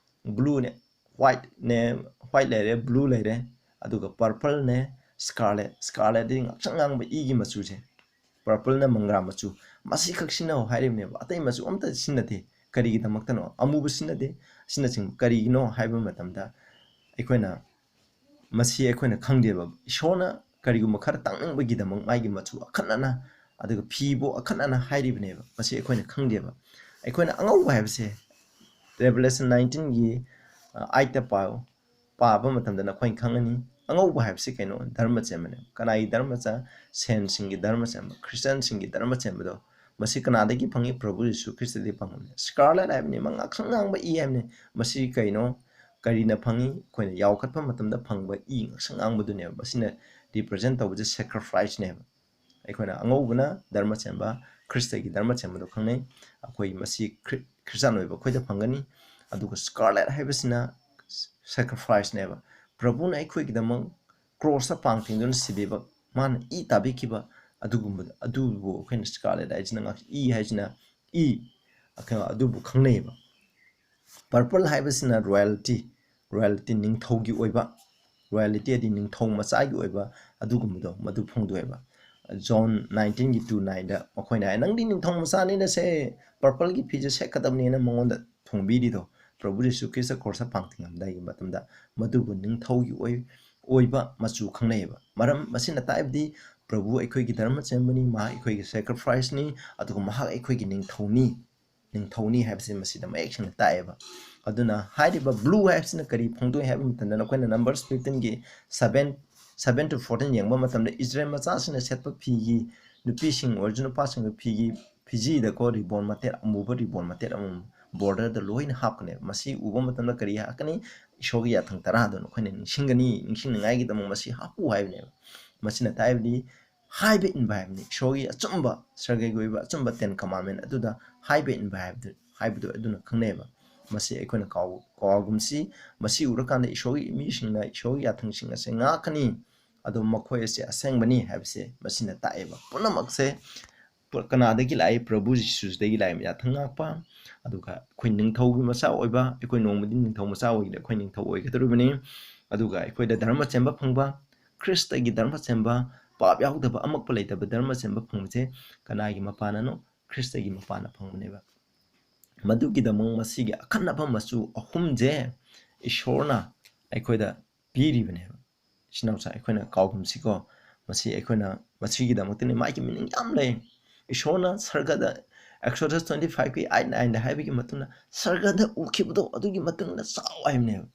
ꯕ꯭ꯂꯨꯅꯦ, ꯋꯥꯏꯠꯅꯦ, ꯋꯥꯏꯠ ꯂꯩꯔꯦ, ꯕ꯭ꯂꯨ ꯂꯩꯔꯦ, ꯑꯗꯨꯒ ꯄꯔꯄꯜꯅꯦ, ꯁ꯭ꯀꯥꯔꯂꯦꯠ, ꯁ꯭ꯀꯥꯔꯂꯦꯠꯇꯤ ꯉꯥꯛꯁꯪ ꯉꯥꯡꯕ ꯏꯒꯤ ꯃꯆꯨꯁꯦ, ꯄꯔꯄꯜꯅ ꯃꯪꯒ꯭ꯔꯥ ꯃꯆꯨ, ꯃꯁꯤꯈꯛ ꯁꯤꯖꯤꯟꯅꯧ ꯍꯥꯏꯔꯤꯕꯅꯦꯕ꯫ ꯑꯇꯩ ꯃꯆꯨ ꯑꯝꯇ ꯁꯤꯖꯤꯟꯅꯗꯦ꯫ ꯀꯔꯤꯒꯤꯗꯃꯛꯇꯅꯣ? ꯑꯃꯨꯕ ꯁꯤꯖꯤꯟꯅꯗꯦ꯫ ꯑꯁꯤꯅꯆꯤꯡꯕ ꯀꯔꯤꯒꯤꯅꯣ ꯍꯥꯏꯕ ꯃꯇꯝꯗ ꯑꯩꯈꯣꯏꯅ, ꯃꯁꯤ ꯑꯩꯈꯣꯏꯅ ꯈꯪꯗꯦꯕ꯫ ꯏꯁꯣꯔꯅ ꯀꯔꯤꯒꯨꯝꯕ ꯈꯔ ꯇꯥꯛꯅꯤꯡꯕꯒꯤꯗꯃꯛ ꯃꯥꯒꯤ ꯃꯆꯨ ꯑꯈꯟꯅꯅ, ꯑꯗꯨꯒ ꯐꯤꯕꯨ ꯑꯈꯟꯅꯅ ꯍꯥꯏꯔꯤꯕꯅꯦꯕ꯫ ꯃꯁꯤ ꯑꯩꯈꯣꯏꯅ ꯈꯪꯗꯦꯕ꯫ ꯑꯩꯈꯣꯏꯅ ꯑꯉꯧꯕ ꯍꯥꯏꯕꯁꯦ Revelation nineteenꯒꯤ, ꯑ, eightꯇ ꯄꯥꯎ, ꯄꯥꯕ ꯃꯇꯝꯗ ꯅꯈꯣꯏꯅ ꯈꯪꯒꯅꯤ꯫ ꯑꯉꯧꯕ ꯍꯥꯏꯕꯁꯤ ꯀꯩꯅꯣ? ꯙꯔꯃ ꯆꯦꯟꯕꯅꯦ꯫ ꯀꯅꯥꯒꯤ ꯙꯔꯃ ꯆꯦ-, ꯁꯦꯟꯁꯤꯡꯒꯤ ꯙꯔꯃ ꯆꯦꯟꯕ, ꯈ꯭ꯔꯤꯁꯇꯤꯌꯥꯟꯁꯤꯡꯒꯤ ꯙꯔꯃ ꯆꯦꯟꯕꯗꯣ, ꯃꯁꯤ ꯀꯅꯥꯗꯒꯤ ꯐꯪꯉꯤ? ꯄ꯭ꯔꯚꯨ ꯌꯤꯁꯨ ꯈ꯭ꯔꯤꯁꯇꯗꯒꯤ ꯐꯪꯕꯅꯦ꯫ ꯁ꯭ꯀꯥꯔꯂꯦꯠ ꯍꯥꯏꯕꯅꯤ, ꯃꯥ ꯉꯥꯛꯁꯪ ꯉꯥꯡꯕ ꯏ ꯍꯥꯏꯕꯅꯤ꯫ ꯃꯁꯤ ꯀꯩꯅꯣ? ꯀꯔꯤꯅ ꯐꯪꯉꯤ? ꯑꯩꯈꯣꯏꯅ ꯌꯥꯎꯈꯠꯄ ꯃꯇꯝꯗ ꯐꯪꯕ ꯏ ꯉꯥꯛꯁꯪ ꯉꯥꯡꯕꯗꯨꯅꯦꯕ꯫ ꯃꯁꯤꯅ represent ꯇꯧꯕꯁꯦ sacrificeꯅꯦꯕ꯫ ꯑꯩꯈꯣꯏꯅ ꯑꯉꯧꯕꯅ ꯙꯔꯃ ꯆꯦꯟꯕ, ꯈ꯭ꯔꯤꯁꯇꯒꯤ ꯙꯔꯃ ꯆꯦꯟꯕꯗꯣ ꯈꯪꯅꯩ꯫ ꯑꯩꯈꯣꯏ ꯃꯁꯤ ꯈ꯭ꯔꯤ-, ꯈ꯭ꯔꯤꯁꯇꯥꯟ ꯑꯣꯏꯕ ꯑꯩꯈꯣꯏꯗ ꯐꯪꯒꯅꯤ꯫ ꯑꯗꯨꯒ scarlet ꯍꯥꯏꯕꯁꯤꯅ sacrifice ꯅꯦꯕ꯫ ꯄ꯭ꯔꯚꯨꯅ ꯑꯩꯈꯣꯏꯒꯤꯗꯃꯛ ꯀ꯭ꯔꯣꯁꯇ ꯄꯥꯡ ꯇꯤꯡꯗꯨꯅ ꯁꯤꯕꯤꯕ, ꯃꯥꯅ ꯏ ꯇꯥꯕꯤꯈꯤꯕ ꯑꯗꯨꯒꯨꯝꯕꯗ, ꯑꯗꯨꯕꯨ ꯑꯩꯈꯣꯏꯅ scarlet ꯍꯥꯏꯁꯤꯅ ꯉꯥꯛ-, ꯏ ꯍꯥꯏꯁꯤꯅ ꯏ, ꯑꯗꯨꯕꯨ ꯈꯪꯅꯩꯌꯦꯕ꯫ Purple ꯍꯥꯏꯕꯁꯤꯅ royalty, royalty ꯅꯤꯡꯊꯧꯒꯤ ꯑꯣꯏꯕ, royalty ꯍꯥꯏꯗꯤ ꯅꯤꯡꯊꯧ ꯃꯆꯥꯒꯤ ꯑꯣꯏꯕ ꯑꯗꯨꯒꯨꯝꯕꯗꯣ ꯃꯗꯨ ꯐꯣꯡꯗꯣꯛꯑꯦꯕ꯫ ꯖꯣꯟ ꯅꯥꯏꯟꯇꯤꯟꯒꯤ ꯇꯨ ꯅꯥꯏꯟꯗ ꯃꯈꯣꯏꯅ ꯍꯥꯏ, "ꯅꯪꯗꯤ ꯅꯤꯡꯊꯧ ꯃꯆꯥꯅꯤꯅ ꯁꯦ, purpleꯒꯤ ꯐꯤꯖꯦꯠ ꯁꯦꯠꯀꯗꯕꯅꯦꯅ" ꯃꯉꯣꯟꯗ ꯊꯣꯡꯕꯤꯔꯤꯗꯣ, ꯄ꯭ꯔꯚꯨ ꯖꯤꯁꯨ ꯈ꯭ꯔꯤꯁꯇ ꯀ꯭ꯔꯣꯁꯇ ꯄꯥꯡ ꯇꯤꯡꯉꯝꯗꯥꯏꯒꯤ ꯃꯇꯝꯗ ꯃꯗꯨꯕꯨ ꯅꯤꯡꯊꯧꯒꯤ ꯑꯣꯏ-, ꯑꯣꯏꯕ ꯃꯆꯨ ꯈꯪꯅꯩꯌꯦꯕ꯫ ꯃꯔꯝ ꯃꯁꯤꯅ ꯇꯥꯛꯏꯕꯗꯤ ꯄ꯭ꯔꯚꯨ ꯑꯩꯈꯣꯏꯒꯤ ꯙꯔꯃ ꯆꯦꯟꯕꯅꯤ, ꯃꯍꯥꯛ ꯑꯩꯈꯣꯏꯒꯤ sacrificeꯅꯤ, ꯑꯗꯨꯒ ꯃꯍꯥꯛ ꯑꯩꯈꯣꯏꯒꯤ ꯅꯤꯡꯊꯧꯅꯤ꯫ ꯅꯤꯡꯊꯧꯅꯤ ꯍꯥꯏꯕꯁꯤ ꯃꯁꯤꯗ ꯃꯌꯦꯛ ꯁꯦꯡꯅ ꯇꯥꯛꯑꯦꯕ꯫ ꯑꯗꯨꯅ ꯍꯥꯏꯔꯤꯕ blue ꯍꯥꯏꯕꯁꯤꯅ ꯀꯔꯤ ꯐꯣꯡꯗꯣꯛꯏ ꯍꯥꯏꯕ ꯃꯇꯝꯗ, ꯅꯈꯣꯏꯅ Numbers fifteenꯒꯤ seven, seven to fourteen ꯌꯦꯡꯕ ꯃꯇꯝꯗ, ꯏꯁꯔꯥꯌꯦꯜ ꯃꯆꯥꯁꯤꯡꯅ ꯁꯦꯠꯄ ꯐꯤꯒꯤ, ꯅꯨꯄꯤꯁꯤꯡ ꯑꯣꯏꯔꯁꯨ ꯅꯨꯄꯥꯁꯤꯡꯒꯤ ꯐꯤꯒꯤ ꯐꯤꯖꯤꯗꯀꯣ ribbon ꯃꯇꯦꯛ ꯑꯃꯨꯕ, ribbon ꯃꯇꯦꯛ ꯑꯃꯃꯝ borderꯗ ꯂꯣꯏꯅ ꯍꯥꯞꯀꯅꯦꯕ꯫ ꯃꯁꯤ ꯎꯕ ꯃꯇꯝꯗ ꯀꯔꯤ ꯍꯥꯞꯀꯅꯤ? ꯏꯁꯣꯔꯒꯤ ꯌꯥꯊꯪ ꯇꯔꯥꯗꯣ ꯅꯈꯣꯏꯅ ꯅꯤꯡꯁꯤꯡꯒꯅꯤ, ꯅꯤꯡꯁꯤꯡꯅꯤꯡꯉꯥꯏꯒꯤꯗꯃꯛ ꯃꯁꯤ ꯍꯥꯞꯄꯨ ꯍꯥꯏꯕꯅꯦꯕ꯫ ꯃꯁꯤꯅ ꯇꯥꯛꯏꯕꯗꯤ ꯍꯥꯏꯕ ꯏꯟꯕ ꯍꯥꯏꯕꯅꯤ꯫ ꯏꯁꯣꯔꯒꯤ ꯑꯆꯨꯝꯕ, ꯁꯔꯒꯒꯤ ꯑꯣꯏꯕ ꯑꯆꯨꯝꯕ ten commandment ꯑꯗꯨꯗ ꯍꯥꯏꯕ ꯏꯟꯕ ꯍꯥꯏꯕꯗꯨ, ꯍꯥꯏꯕꯗꯨ ꯑꯗꯨꯅ ꯈꯪꯅꯩꯌꯦꯕ꯫ ꯃꯁꯤ ꯑꯩꯈꯣꯏꯅ ꯀꯥꯎ-, ꯀꯥꯎꯒꯨꯝꯁꯤ꯫ ꯃꯁꯤ ꯎꯔꯀꯥꯟꯗ ꯏꯁꯣꯔꯒꯤ ꯃꯤꯁꯤꯡꯅ ꯏꯁꯣꯔꯒꯤ ꯌꯥꯊꯪꯁꯤꯡ ꯑꯁꯦ ꯉꯥꯛꯀꯅꯤ, ꯑꯗꯣ ꯃꯈꯣꯏ ꯑꯁꯤ ꯑꯁꯦꯡꯕꯅꯤ ꯍꯥꯏꯕꯁꯦ ꯃꯁꯤꯅ ꯇꯥꯛꯑꯦꯕ꯫ ꯄꯨꯝꯅꯃꯛꯁꯦ ꯄ-, ꯀꯅꯥꯗꯒꯤ ꯂꯥꯛꯏ? ꯄ꯭ꯔꯚꯨ ꯖꯤꯁꯨꯗꯒꯤ ꯂꯥꯛꯏ ꯌꯥꯊꯪ ꯉꯥꯛꯄ꯫ ꯑꯗꯨꯒ ꯑꯩꯈꯣꯏ ꯅꯤꯡꯊꯧꯒꯤ ꯃꯆꯥ ꯑꯣꯏꯕ, ꯑꯩꯈꯣꯏ ꯅꯣꯡꯃꯗꯤ ꯅꯤꯡꯊꯧ ꯃꯆꯥ ꯑꯣꯏꯒꯅꯤ, ꯑꯩꯈꯣꯏ ꯅꯤꯡꯊꯧ ꯑꯣꯏꯒꯗꯧꯔꯤꯕꯅꯤ꯫ ꯑꯗꯨꯒ ꯑꯩꯈꯣꯏꯗ ꯙꯔꯃ ꯆꯦꯟꯕ ꯐꯪꯕ, ꯈ꯭ꯔꯤꯁꯇꯒꯤ ꯙꯔꯃ ꯆꯦꯟꯕ, ꯄꯥꯞ ꯌꯥꯎꯗꯕ, ꯑꯃꯛꯄ ꯂꯩꯇꯕ ꯙꯔꯃ ꯆꯦꯟꯕ ꯐꯪꯕꯁꯦ ꯀꯅꯥꯒꯤ ꯃꯄꯥꯟꯅꯅꯣ? ꯈ꯭ꯔꯤꯁꯇꯒꯤ ꯃꯄꯥꯟꯅ ꯐꯪꯕꯅꯦꯕ꯫ ꯃꯗꯨꯒꯤꯗꯃꯛ ꯃꯁꯤꯒꯤ ꯑꯈꯟꯅꯕ ꯃꯆꯨ ꯑꯍꯨꯝꯁꯦ ꯏꯁꯣꯔꯅ ꯑꯩꯈꯣꯏꯗ ꯄꯤꯔꯤꯕꯅꯦꯕ꯫ ꯏꯆꯤꯟ ꯏꯅꯥꯎꯁꯥ, ꯑꯩꯈꯣꯏꯅ ꯀꯥꯎꯒꯨꯝꯁꯤꯀꯣ, ꯃꯁꯤ ꯑꯩꯈꯣꯏꯅ ꯃꯁꯤꯒꯤꯗꯃꯛꯇꯅꯤ꯫ ꯃꯥꯒꯤ meaning ꯌꯥꯝ ꯂꯩ꯫ ꯏꯁꯣꯔꯅ ꯁꯔꯒꯗ, Exodus twenty fiveꯀꯤ eight nineꯗ ꯍꯥꯏꯕꯒꯤ ꯃꯇꯨꯡꯗ, ꯁꯔꯒꯗ ꯎꯈꯤꯕꯗꯣ ꯑꯗꯨꯒꯤ ꯃꯇꯨꯡꯗ ꯆꯥꯎ ꯍꯥꯏꯕꯅꯦꯕ꯫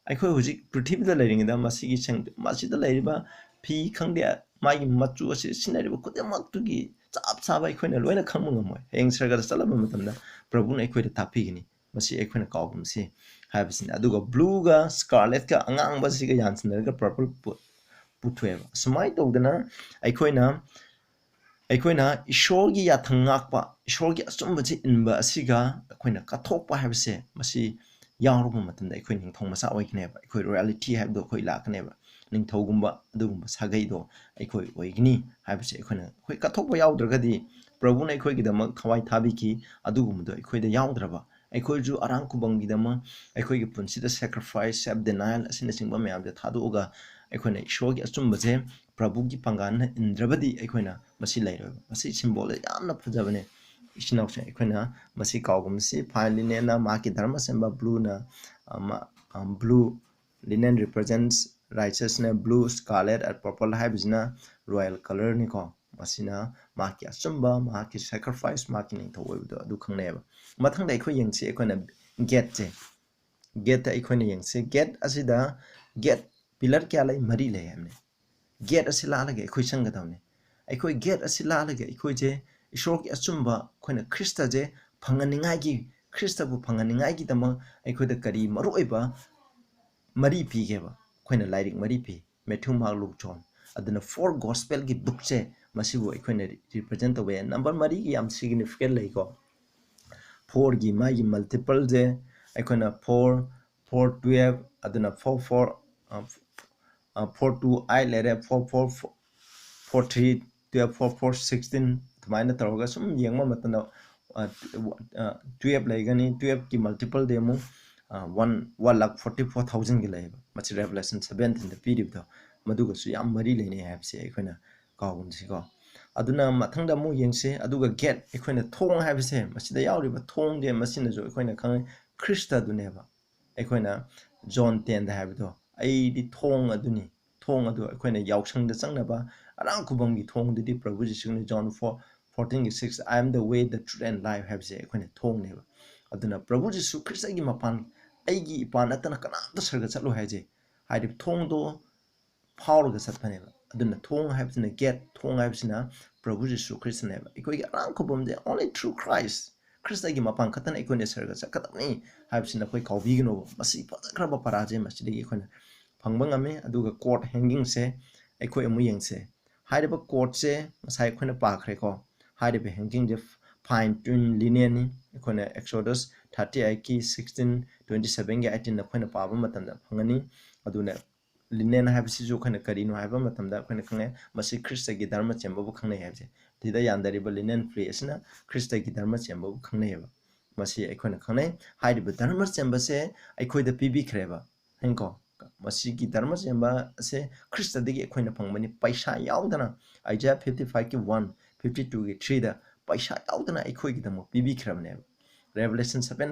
ꯑꯩꯈꯣꯏ ꯍꯧꯖꯤꯛ ꯄ꯭ꯔꯤꯊꯤꯕꯤꯗ ꯂꯩꯔꯤꯉꯩꯗ ꯃꯁꯤꯒꯤ ꯁꯦꯡ-, ꯃꯁꯤꯗ ꯂꯩꯔꯤꯕ ꯐꯤ ꯈꯪꯗꯦ, ꯃꯥꯒꯤ ꯃꯆꯨ ꯑꯁꯤ ꯁꯤꯖꯤꯟꯅꯔꯤꯕ ꯈꯨꯗꯤꯡꯃꯛꯇꯨꯒꯤ ꯆꯞ ꯆꯥꯕ ꯑꯩꯈꯣꯏꯅ ꯂꯣꯏꯅ ꯈꯪꯕ ꯉꯝꯃꯣꯏ꯫ ꯍꯌꯦꯡ ꯁꯔꯒꯗ ꯆꯠꯂꯕ ꯃꯇꯝꯗ ꯄ꯭ꯔꯚꯨꯅ ꯑꯩꯈꯣꯏꯗ ꯇꯥꯛꯄꯤꯒꯅꯤ꯫ ꯃꯁꯤ ꯑꯩꯈꯣꯏꯅ ꯀꯥꯎꯒꯨꯝꯁꯤ ꯍꯥꯏꯕꯁꯤꯅꯤ꯫ ꯑꯗꯨꯒ blueꯒ scarletꯀ ꯑꯉꯥꯡꯕꯁꯤꯒ ꯌꯥꯟꯁꯤꯟꯅꯔꯒ purple ꯄꯨ-, ꯄꯨꯊꯣꯛꯑꯦꯕ꯫ ꯑꯁꯨꯃꯥꯏꯅ ꯇꯧꯗꯅ ꯑꯩꯈꯣꯏꯅ ꯑꯩꯈꯣꯏꯅ ꯏꯁꯣꯔꯒꯤ ꯌꯥꯊꯪ ꯉꯥꯛꯄ, ꯏꯁꯣꯔꯒꯤ ꯑꯆꯨꯝꯕꯁꯤ ꯏꯟꯕ ꯑꯁꯤꯒ ꯑꯩꯈꯣꯏꯅ ꯀꯠꯊꯣꯛꯄ ꯍꯥꯏꯕꯁꯦ, ꯃꯁꯤ ꯌꯥꯎꯔꯕ ꯃꯇꯝꯗ ꯑꯩꯈꯣꯏ ꯅꯤꯡꯊꯧ ꯃꯆꯥ ꯑꯣꯏꯒꯅꯦꯕ꯫ ꯑꯩꯈꯣꯏ ꯔꯣꯌꯦꯂꯤꯇꯤ ꯍꯥꯏꯕꯗꯣ ꯑꯩꯈꯣꯏ ꯂꯥꯛꯀꯅꯦꯕ꯫ ꯅꯤꯡꯊꯧꯒꯨꯝꯕ ꯑꯗꯨꯒꯨꯝꯕ ꯁꯥꯒꯩꯗꯣ ꯑꯩꯈꯣꯏ ꯑꯣꯏꯒꯅꯤ ꯍꯥꯏꯕꯁꯦ ꯑꯩꯈꯣꯏꯅ, ꯑꯩꯈꯣꯏ ꯀꯠꯊꯣꯛꯄ ꯌꯥꯎꯗ꯭ꯔꯒꯗꯤ, ꯄ꯭ꯔꯚꯨꯅ ꯑꯩꯈꯣꯏꯒꯤꯗꯃꯛ ꯊꯋꯥꯏ ꯊꯥꯕꯤꯈꯤ, ꯑꯗꯨꯒꯨꯝꯕꯗꯣ ꯑꯩꯈꯣꯏꯗ ꯌꯥꯎꯗ꯭ꯔꯕ, ꯑꯩꯈꯣꯏꯁꯨ ꯑꯔꯥꯡ ꯈꯨꯕꯝꯒꯤꯗꯃꯛ ꯑꯩꯈꯣꯏꯒꯤ ꯄꯨꯟꯁꯤꯗ sacrifice, self denial ꯑꯁꯤꯅꯆꯤꯡꯕ ꯃꯌꯥꯝꯁꯦ ꯊꯥꯗꯣꯛꯑꯒ ꯑꯩꯈꯣꯏꯅ ꯏꯁꯣꯔꯒꯤ ꯑꯆꯨꯝꯕꯁꯦ ꯄ꯭ꯔꯚꯨꯒꯤ ꯄꯥꯡꯒꯜꯅ ꯏꯟꯗ꯭ꯔꯕꯗꯤ ꯑꯩꯈꯣꯏꯅ ꯃꯁꯤ ꯂꯩꯔꯣꯏꯕ꯫ ꯃꯁꯤ symbol ꯌꯥꯝꯅ ꯐꯖꯕꯅꯦ꯫ ꯏꯆꯤꯟ ꯏꯅꯥꯎꯁꯦ, ꯑꯩꯈꯣꯏꯅ ꯃꯁꯤ ꯀꯥꯎꯒꯨꯝꯁꯤ꯫ Fine linenꯅ ꯃꯍꯥꯛꯀꯤ ꯙꯔꯃ ꯁꯦꯝꯕ, blueꯅ, ꯑ, ꯃ-, ꯑ, blue, linen represents righteousness, blue, scarlet and purple ꯍꯥꯏꯕꯁꯤꯅ royal colourꯅꯤꯀꯣ꯫ ꯃꯁꯤꯅ ꯃꯍꯥꯛꯀꯤ ꯑꯆꯨꯝꯕ, ꯃꯍꯥꯛꯀꯤ sacrifice, ꯃꯍꯥꯛꯀꯤ ꯅꯤꯡꯊꯧ ꯑꯣꯏꯕꯗꯣ ꯑꯗꯨ ꯈꯪꯅꯩꯑꯕ꯫ ꯃꯊꯪꯗ ꯑꯩꯈꯣꯏ ꯌꯦꯡꯁꯤ, ꯑꯩꯈꯣꯏꯅ gateꯁꯦ, gateꯇ ꯑꯩꯈꯣꯏꯅ ꯌꯦꯡꯁꯤ꯫ Gate ꯑꯁꯤꯗ, gate pillar ꯀꯌꯥ ꯂꯩ? ꯃꯔꯤ ꯂꯩ ꯍꯥꯏꯕꯅꯤ꯫ Gate ꯑꯁꯤ ꯂꯥꯜꯂꯒ ꯑꯩꯈꯣꯏ ꯆꯪꯒꯗꯕꯅꯤ꯫ ꯑꯩꯈꯣꯏ gate ꯑꯁꯤ ꯂꯥꯜꯂꯒ ꯑꯩꯈꯣꯏꯁꯦ ꯏꯁꯣꯔꯒꯤ ꯑꯆꯨꯝꯕ, ꯑꯩꯈꯣꯏꯅ ꯈ꯭ꯔꯤꯁꯇꯁꯦ ꯐꯪꯍꯟꯅꯤꯡꯉꯥꯏꯒꯤ, ꯈ꯭ꯔꯤꯁꯇꯕꯨ ꯐꯪꯍꯟꯅꯤꯡꯉꯥꯏꯒꯤꯗꯃꯛ ꯑꯩꯈꯣꯏꯗ ꯀꯔꯤ ꯃꯔꯨꯑꯣꯏꯕ ꯃꯔꯤ ꯄꯤꯒꯦꯕ? ꯑꯩꯈꯣꯏꯅ ꯂꯥꯏꯔꯤꯛ ꯃꯔꯤ ꯄꯤ: ꯃꯦꯊ꯭ꯌꯨ, ꯃꯥꯔꯛ, ꯂꯨꯛ, ꯖꯣꯟ꯫ ꯑꯗꯨꯅ four gospelꯒꯤ bookꯁꯦ ꯃꯁꯤꯕꯨ ꯑꯩꯈꯣꯏꯅ represent ꯇꯧꯕ ꯌꯥꯏ꯫ Number ꯃꯔꯤꯒꯤ ꯌꯥꯝ significant ꯂꯩꯀꯣ꯫ Fourꯒꯤ ꯃꯥꯒꯤ multipleꯁꯦ ꯑꯩꯈꯣꯏꯅ four, four twelve, ꯑꯗꯨꯅ four four, ꯑ, ꯑ, four two eight ꯂꯩꯔꯦ, four four, four three twelve, four four sixteen, ꯑꯗꯨꯃꯥꯏꯅ ꯇꯧꯔꯒ ꯁꯨꯝ ꯌꯦꯡꯕ ꯃꯇꯝꯗ, ꯑ, ꯑ, twelve ꯂꯩꯒꯅꯤ꯫ Twelveꯀꯤ multipleꯗꯤ ꯑꯃꯨꯛ, ꯑ, one, one lakh forty four thousandꯒꯤ ꯂꯩꯌꯦꯕ꯫ ꯃꯁꯤ Revelation seventeenꯗ ꯄꯤꯔꯤꯕꯗꯣ, ꯃꯗꯨꯒꯁꯨ ꯌꯥꯝ ꯃꯔꯤ ꯂꯩꯅꯩ ꯍꯥꯏꯕꯁꯦ ꯑꯩꯈꯣꯏꯅ ꯀꯥꯎꯒꯨꯝꯁꯤꯀꯣ꯫ ꯑꯗꯨꯅ ꯃꯊꯪꯗ ꯑꯃꯨꯛ ꯌꯦꯡꯁꯤ꯫ ꯑꯗꯨꯒ gate, ꯑꯩꯈꯣꯏꯅ ꯊꯣꯡ ꯍꯥꯏꯕꯁꯦ, ꯃꯁꯤꯗ ꯌꯥꯎꯔꯤꯕ ꯊꯣꯡꯁꯦ, ꯃꯁꯤꯅꯁꯨ ꯑꯩꯈꯣꯏꯅ ꯈꯪꯉꯤ ꯈ꯭ꯔꯤꯁꯇ ꯑꯗꯨꯅꯦꯕ꯫ ꯑꯩꯈꯣꯏꯅ John tenꯗ ꯍꯥꯏꯕꯗꯣ, "ꯑꯩꯗꯤ ꯊꯣꯡ ꯑꯗꯨꯅꯤ"꯫ ꯊꯣꯡ ꯑꯗꯨ ꯑꯩꯈꯣꯏꯅ ꯌꯥꯎꯁꯪꯗ ꯆꯪꯅꯕ ꯑꯔꯥꯡ ꯈꯨꯕꯝꯒꯤ ꯊꯣꯡꯗꯨꯗꯤ ꯄ꯭ꯔꯚꯨ ꯖꯤꯁꯨꯅꯤ꯫ John four, fourteenꯒꯤ six, "I am the way, the truth and life" ꯍꯥꯏꯕꯁꯦ ꯑꯩꯈꯣꯏꯅ ꯊꯣꯡꯅꯦꯕ꯫ ꯑꯗꯨꯅ ꯄ꯭ꯔꯚꯨ ꯖꯤꯁꯨ ꯈ꯭ꯔꯤꯁꯇꯒꯤ ꯃꯄꯥꯟ, "ꯑꯩꯒꯤ ꯏꯄꯥꯟ ꯅꯠꯇꯅ ꯀꯅꯥꯝꯇ ꯁꯔꯒ ꯆꯠꯂꯣꯏ" ꯍꯥꯏꯁꯦ, ꯍꯥꯏꯗꯤ ꯊꯣꯡꯗꯣ ꯐꯥꯎꯔꯒ ꯆꯠꯄꯅꯦꯕ꯫ ꯑꯗꯨꯅ ꯊꯣꯡ ꯍꯥꯏꯕꯁꯤꯅ gate, ꯊꯣꯡ ꯍꯥꯏꯕꯁꯤꯅ ꯄ꯭ꯔꯚꯨ ꯖꯤꯁꯨ ꯈ꯭ꯔꯤꯁꯇꯅꯦꯕ꯫ ꯑꯩꯈꯣꯏꯒꯤ ꯑꯔꯥꯡ ꯈꯨꯕꯝꯁꯦ only through Christ, ꯈ꯭ꯔꯤꯁꯇꯒꯤ ꯃꯄꯥꯟ ꯈꯛꯇꯅ ꯑꯩꯈꯣꯏꯅ ꯁꯔꯒ ꯆꯠꯀꯗꯕꯅꯤ ꯍꯥꯏꯕꯁꯤ ꯅꯈꯣꯏ ꯀꯥꯎꯕꯤꯒꯅꯨꯕ꯫ ꯃꯁꯤ ꯐꯖꯈ꯭ꯔꯕ ꯄꯔꯥꯁꯦ ꯃꯁꯤꯗꯒꯤ ꯑꯩꯈꯣꯏꯅ ꯐꯪꯕ ꯉꯝꯃꯤ꯫ ꯑꯗꯨꯒ coat hangingꯁꯦ ꯑꯩꯈꯣꯏ ꯑꯃꯨꯛ ꯌꯦꯡꯁꯦ꯫ ꯍꯥꯏꯔꯤꯕ ꯀꯣꯠꯁꯦ ꯉꯁꯥꯏ ꯑꯩꯈꯣꯏꯅ ꯄꯥꯈ꯭ꯔꯦꯀꯣ꯫ ꯍꯥꯏꯔꯤꯕ ꯍꯦꯡꯀꯤꯡꯁꯦ ꯐꯥꯏꯟ ꯇ꯭ꯌꯨꯟ ꯂꯤꯅꯦꯟꯅꯤ꯫ ꯑꯩꯈꯣꯏꯅ Exodus thirty eightꯀꯤ sixteen twenty sevenꯒꯤ eighteenꯗ ꯑꯩꯈꯣꯏꯅ ꯄꯥꯕ ꯃꯇꯝꯗ ꯐꯪꯒꯅꯤ꯫ ꯑꯗꯨꯅ ꯂꯤꯅꯦꯟ ꯍꯥꯏꯕꯁꯤꯁꯨ ꯑꯩꯈꯣꯏꯅ ꯀꯔꯤꯅꯣ ꯍꯥꯏꯕ ꯃꯇꯝꯗ ꯑꯩꯈꯣꯏꯅ ꯈꯪꯉꯦ, ꯃꯁꯤ ꯈ꯭ꯔꯤꯁꯇꯒꯤ ꯙꯔꯃ ꯆꯦꯟꯕꯕꯨ ꯈꯪꯅꯩ ꯍꯥꯏꯕꯁꯦ꯫ ꯁꯤꯗ ꯌꯥꯟꯗꯔꯤꯕ ꯂꯤꯅꯦꯟ ꯐ꯭ꯂꯤ ꯑꯁꯤꯅ ꯈ꯭ꯔꯤꯁꯇꯒꯤ ꯙꯔꯃ ꯆꯦꯟꯕꯕꯨ ꯈꯪꯅꯩꯌꯦꯕ꯫ ꯃꯁꯤ ꯑꯩꯈꯣꯏꯅ ꯈꯪꯅꯩ꯫ ꯍꯥꯏꯔꯤꯕ ꯙꯔꯃ ꯆꯦꯟꯕꯁꯦ ꯑꯩꯈꯣꯏꯗ ꯄꯤꯕꯤꯈ꯭ꯔꯦꯕ꯫ ꯍꯥꯏꯅꯀꯣ, ꯃꯁꯤꯒꯤ ꯙꯔꯃ ꯆꯦꯟꯕ ꯑꯁꯦ ꯈ꯭ꯔꯤꯁꯇꯗꯒꯤ ꯑꯩꯈꯣꯏꯅ ꯐꯪꯕꯅꯤ꯫ ꯄꯩꯁꯥ ꯌꯥꯎꯗꯅ, Isaiah fifty fiveꯀꯤ one, fifty twoꯒꯤ threeꯗ ꯄꯩꯁꯥ ꯌꯥꯎꯗꯅ ꯑꯩꯈꯣꯏꯒꯤꯗꯃꯛ ꯄꯤꯕꯤꯈ꯭ꯔꯕꯅꯦꯕ꯫ Revelation seven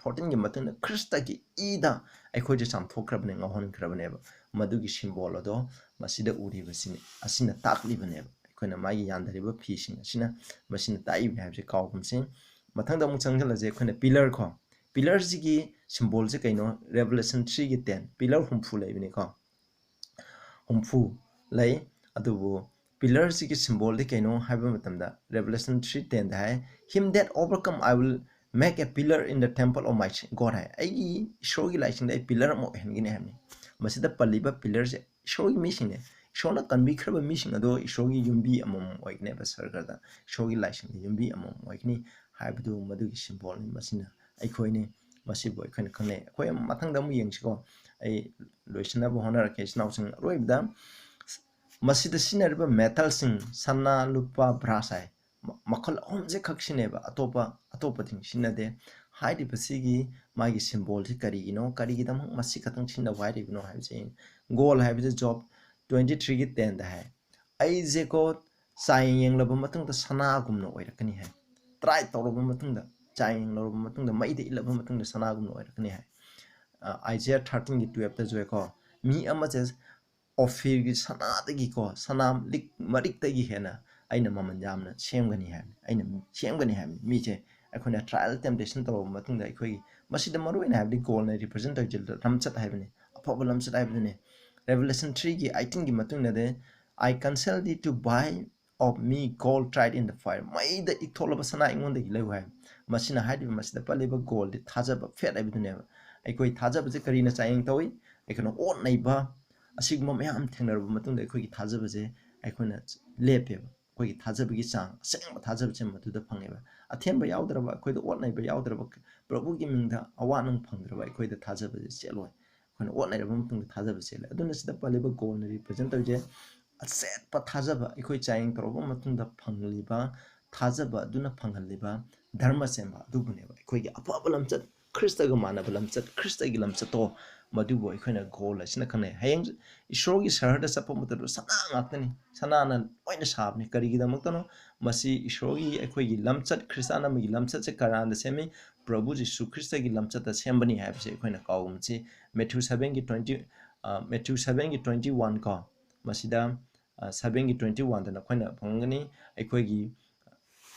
fourteenꯒꯤ ꯃꯇꯨꯡꯗ ꯈ꯭ꯔꯤꯁꯇꯒꯤ ꯏꯗ ꯑꯩꯈꯣꯏꯁꯦ ꯆꯥꯝꯊꯣꯛꯈ꯭ꯔꯕꯅꯦ, ꯉꯧꯍꯟꯈ꯭ꯔꯕꯅꯦꯕ꯫ ꯃꯗꯨꯒꯤ ꯁꯤꯝꯕꯣꯜ ꯑꯗꯣ ꯃꯁꯤꯗ ꯎꯔꯤꯕꯁꯤꯅꯤ, ꯑꯁꯤꯅ ꯇꯥꯛꯂꯤꯕꯅꯦꯕ꯫ ꯑꯩꯈꯣꯏꯅ ꯃꯥꯒꯤ ꯌꯥꯟꯗꯔꯤꯕ ꯐꯤꯁꯤꯡ ꯑꯁꯤꯅ ꯃꯁꯤꯅ ꯇꯥꯛꯏꯕꯅꯤ ꯍꯥꯏꯕꯁꯦ ꯀꯥꯎꯒꯨꯝꯁꯤ꯫ ꯃꯊꯪꯗ ꯑꯃꯨꯛ ꯆꯪꯁꯤꯜꯂꯁꯦ ꯑꯩꯈꯣꯏꯅ ꯄꯤꯂꯔ ꯀꯣ꯫ ꯄꯤꯂꯔꯁꯤꯒꯤ ꯁꯤꯝꯕꯣꯜꯁꯦ ꯀꯩꯅꯣ? Revelation threeꯒꯤ ten, ꯄꯤꯂꯔ ꯍꯨꯝꯐꯨ ꯂꯩꯕꯅꯤꯀꯣ꯫ ꯍꯨꯝꯐꯨ ꯂꯩ꯫ ꯑꯗꯨꯕꯨ ꯄꯤꯂꯔꯁꯤꯒꯤ ꯁꯤꯝꯕꯣꯜꯗꯤ ꯀꯩꯅꯣ ꯍꯥꯏꯕ ꯃꯇꯝꯗ, Revelation three tenꯗ high, "Him that overcome I will make a pillar in the temple of my God" ꯍꯥꯏ꯫ "ꯑꯩꯒꯤ ꯏꯁꯣꯔꯒꯤ ꯂꯥꯏꯁꯤꯡꯗ ꯑꯩ ꯄꯤꯂꯔ ꯑꯃ ꯑꯣꯏꯍꯟꯒꯅꯤ" ꯍꯥꯏꯕꯅꯤ꯫ ꯃꯁꯤꯗ ꯄꯜꯂꯤꯕ ꯄꯤꯂꯔꯁꯦ ꯏꯁꯣꯔꯒꯤ ꯃꯤꯁꯤꯡꯅꯦ꯫ ꯏꯁꯣꯔꯅ ꯀꯟꯕꯤꯈ꯭ꯔꯕ ꯃꯤꯁꯤꯡ ꯑꯗꯣ ꯏꯁꯣꯔꯒꯤ ꯌꯨꯝꯕꯤ ꯑꯃꯃꯝ ꯑꯣꯏꯒꯅꯦꯕ ꯁꯔꯒꯗ꯫ ꯏꯁꯣꯔꯒꯤ ꯂꯥꯏꯁꯤꯡꯒꯤ ꯌꯨꯝꯕꯤ ꯑꯃꯃꯝ ꯑꯣꯏꯒꯅꯤ ꯍꯥꯏꯕꯗꯨ ꯃꯗꯨꯒꯤ ꯁꯤꯝꯕꯣꯜꯅꯤ꯫ ꯃꯁꯤꯅ ꯑꯩꯈꯣꯏꯅꯤ꯫ ꯃꯁꯤꯕꯨ ꯑꯩꯈꯣꯏꯅ ꯈꯪꯅꯩ꯫ ꯑꯩꯈꯣꯏ ꯃꯊꯪꯗ ꯑꯃꯨꯛ ꯌꯦꯡꯁꯤꯀꯣ꯫ ꯑꯩ ꯂꯣꯏꯁꯤꯟꯅꯕ ꯍꯣꯠꯅꯔꯛꯀꯦ, ꯏꯆꯤꯟ ꯏꯅꯥꯎꯁꯤꯡ꯫ ꯑꯔꯣꯏꯕꯗ ꯃꯁꯤꯗ ꯁꯤꯖꯤꯟꯅꯔꯤꯕ ꯃꯦꯇꯜꯁꯤꯡ, ꯁꯅꯥ, ꯂꯨꯄꯥ, ꯕ꯭ꯔꯥꯁ ꯍꯥꯏ꯫ ꯃ-, ꯃꯈꯜ ꯑꯍꯨꯝꯁꯦ ꯈꯛ ꯁꯤꯖꯤꯟꯅꯩꯕ, ꯑꯇꯣꯞꯄ, ꯑꯇꯣꯞꯄꯗꯤ ꯁꯤꯖꯤꯟꯅꯗꯦ꯫ ꯍꯥꯏꯔꯤꯕꯁꯤꯒꯤ ꯃꯥꯒꯤ ꯁꯤꯝꯕꯣꯜꯁꯤ ꯀꯔꯤꯒꯤꯅꯣ, ꯀꯔꯤꯒꯤꯗꯃꯛ ꯃꯁꯤ ꯈꯛꯇꯪ ꯁꯤꯖꯤꯟꯅꯧ ꯍꯥꯏꯔꯤꯕꯅꯣ ꯍꯥꯏꯕꯁꯦ꯫ ꯒꯣꯜ ꯍꯥꯏꯕꯁꯦ ꯖꯣꯕ twenty threeꯒꯤ tenꯗ ꯍꯥꯏ, "ꯑꯩꯁꯦꯀꯣ ꯆꯥꯡꯌꯦꯡ ꯌꯦꯡꯂꯕ ꯃꯇꯨꯡꯗ ꯁꯅꯥꯒꯨꯝꯅ ꯑꯣꯏꯔꯛꯀꯅꯤ" ꯍꯥꯏ꯫ ꯇ꯭ꯔꯥꯏ ꯇꯧꯔꯕ ꯃꯇꯨꯡꯗ, ꯆꯥꯡꯌꯦꯡ ꯂꯧꯔꯕ ꯃꯇꯨꯡꯗ, ꯃꯩꯗ ꯏꯠꯂꯕ ꯃꯇꯨꯡꯗ ꯁꯅꯥꯒꯨꯝꯅ ꯑꯣꯏꯔꯛꯀꯅꯤ ꯍꯥꯏ꯫ ꯑ, Isaiah thirteenꯒꯤ twelveꯇꯁꯨ ꯍꯥꯏꯀꯣ, "ꯃꯤ ꯑꯃꯁꯦ ꯑꯣꯐꯤꯔꯒꯤ ꯁꯅꯥꯗꯒꯤꯀꯣ, ꯁꯅꯥ ꯂꯤꯛ ꯃꯔꯤꯛꯇꯒꯤ ꯍꯦꯟꯅ ꯑꯩꯅ ꯃꯃꯜ ꯌꯥꯝꯅ ꯁꯦꯝꯒꯅꯤ" ꯍꯥꯏꯕꯅꯤ, "ꯑꯩꯅ ꯁꯦꯝꯒꯅꯤ" ꯍꯥꯏꯕꯅꯤ꯫ ꯃꯤꯁꯦ ꯑꯩꯈꯣꯏꯅ trial temptation ꯇꯧꯔꯕ ꯃꯇꯨꯡꯗ ꯑꯩꯈꯣꯏꯒꯤ, ꯃꯁꯤꯗ ꯃꯔꯨ ꯑꯣꯏꯅ ꯍꯥꯏꯕꯗꯤ ꯒꯣꯜꯅ represent ꯇꯧꯔꯤꯁꯦ ꯂꯝꯆꯠ ꯍꯥꯏꯕꯅꯤ, ꯑꯐꯕ ꯂꯝꯆꯠ ꯍꯥꯏꯕꯗꯨꯅꯤ꯫ Revelation threeꯒꯤ eighteenꯒꯤ ꯃꯇꯨꯡꯗꯗꯤ, "I counsel thee to buy of me gold tried in the fire." "ꯃꯩꯗ ꯏꯛꯊꯣꯛꯂꯕ ꯁꯅꯥ ꯑꯩꯉꯣꯟꯗꯒꯤ ꯂꯩꯌꯨ" ꯍꯥꯏ꯫ ꯃꯁꯤꯅ ꯍꯥꯏꯔꯤꯕ, ꯃꯁꯤꯗ ꯄꯜꯂꯤꯕ ꯒꯣꯜꯗꯤ ꯊꯥꯖꯕ, faith ꯍꯥꯏꯕꯗꯨꯅꯦꯕ꯫ ꯑꯩꯈꯣꯏ ꯊꯥꯖꯕꯁꯦ ꯀꯔꯤꯅ ꯆꯥꯡꯌꯦꯡ ꯇꯧꯏ? ꯑꯩꯈꯣꯏꯅ ꯑꯣꯠ ꯅꯩꯕ, ꯑꯁꯤꯒꯨꯝꯕ ꯃꯌꯥꯝ ꯊꯦꯡꯅꯔꯕ ꯃꯇꯨꯡꯗ ꯑꯩꯈꯣꯏꯒꯤ ꯊꯥꯖꯕꯁꯦ ꯑꯩꯈꯣꯏꯅ ꯂꯦꯞꯄꯦꯕ꯫ ꯑꯩꯈꯣꯏꯒꯤ ꯊꯥꯖꯕꯒꯤ ꯆꯥꯡ, ꯑꯁꯦꯡꯕ ꯊꯥꯖꯕꯁꯦ ꯃꯗꯨꯗ ꯐꯪꯉꯦꯕ꯫ ꯑꯊꯦꯝꯕ ꯌꯥꯎꯗ꯭ꯔꯕ, ꯑꯩꯈꯣꯏꯗ ꯑꯣꯠ ꯅꯩꯕ ꯌꯥꯎꯗ꯭ꯔꯕ, ꯄ꯭ꯔꯚꯨꯒꯤ ꯃꯤꯡꯗ ꯑꯋꯥ ꯅꯪ ꯐꯪꯗ꯭ꯔꯕ ꯑꯩꯈꯣꯏꯗ ꯊꯥꯖꯕꯁꯦ ꯆꯦꯜꯂꯣꯏ꯫ ꯑꯩꯈꯣꯏꯅ ꯑꯣꯠ ꯅꯩꯔꯕ ꯃꯇꯨꯡꯗ ꯊꯥꯖꯕ ꯆꯦꯜꯂꯦ꯫ ꯑꯗꯨꯅ ꯁꯤꯗ ꯄꯜꯂꯤꯕ ꯒꯣꯜꯅ represent ꯇꯧꯔꯤꯁꯦ ꯑꯆꯦꯠꯄ ꯊꯥꯖꯕ, ꯑꯩꯈꯣꯏ ꯆꯥꯌꯦꯡ ꯇꯧꯔꯕ ꯃꯇꯨꯡꯗ ꯐꯪꯂꯤꯕ ꯊꯥꯖꯕ ꯑꯗꯨꯅ ꯐꯪꯍꯜꯂꯤꯕ ꯙꯔꯃ ꯆꯦꯟꯕ ꯑꯗꯨꯕꯨꯅꯦꯕ꯫ ꯑꯩꯈꯣꯏꯒꯤ ꯑꯐꯕ ꯂꯝꯆꯠ, ꯈ꯭ꯔꯤꯁꯇꯒ ꯃꯥꯟꯅꯕ ꯂꯝꯆꯠ, ꯈ꯭ꯔꯤꯁꯇꯒꯤ ꯂꯝꯆꯠꯇꯣ, ꯃꯗꯨꯕꯨ ꯑꯩꯈꯣꯏꯅ ꯒꯣꯜ ꯍꯥꯏꯁꯤꯅ ꯈꯪꯅꯩ꯫ ꯍꯌꯦꯡ ꯏꯁꯣꯔꯒꯤ ꯁꯍꯔꯗ ꯆꯠꯄ ꯃꯇꯝꯗ ꯁꯅꯥ ꯉꯥꯛꯇꯅꯤ, ꯁꯅꯥꯅ ꯂꯣꯏꯅ ꯁꯥꯕꯅꯤ꯫ ꯀꯔꯤꯒꯤꯗꯃꯛꯇꯅꯣ? ꯃꯁꯤ ꯏꯁꯣꯔꯒꯤ, ꯑꯩꯈꯣꯏꯒꯤ ꯂꯝꯆꯠ, ꯈ꯭ꯔꯤꯁꯇꯥꯟ ꯑꯃꯒꯤ ꯂꯝꯆꯠꯁꯦ ꯀꯅꯥꯗ ꯁꯦꯝꯃꯤ? ꯄ꯭ꯔꯚꯨ ꯖꯤꯁꯨ ꯈ꯭ꯔꯤꯁꯇꯒꯤ ꯂꯝꯆꯠꯇ ꯁꯦꯝꯕꯅꯤ ꯍꯥꯏꯕꯁꯦ ꯑꯩꯈꯣꯏꯅ ꯀꯥꯎꯒꯨꯝꯁꯤ꯫ ꯃꯦꯊ꯭ꯌꯨ ꯁꯚꯦꯟꯒꯤ ꯇ꯭ꯋꯦꯟꯇꯤ, ꯃꯦꯊ꯭ꯌꯨ ꯁꯚꯦꯟꯒꯤ ꯇ꯭ꯋꯦꯟꯇꯤ ꯋꯥꯟ ꯀꯣ, ꯃꯁꯤꯗ ꯁꯚꯦꯟꯒꯤ ꯇ꯭ꯋꯦꯟꯇꯤ ꯋꯥꯟꯗ ꯅꯈꯣꯏꯅ ꯐꯪꯒꯅꯤ꯫ ꯑꯩꯈꯣꯏꯒꯤ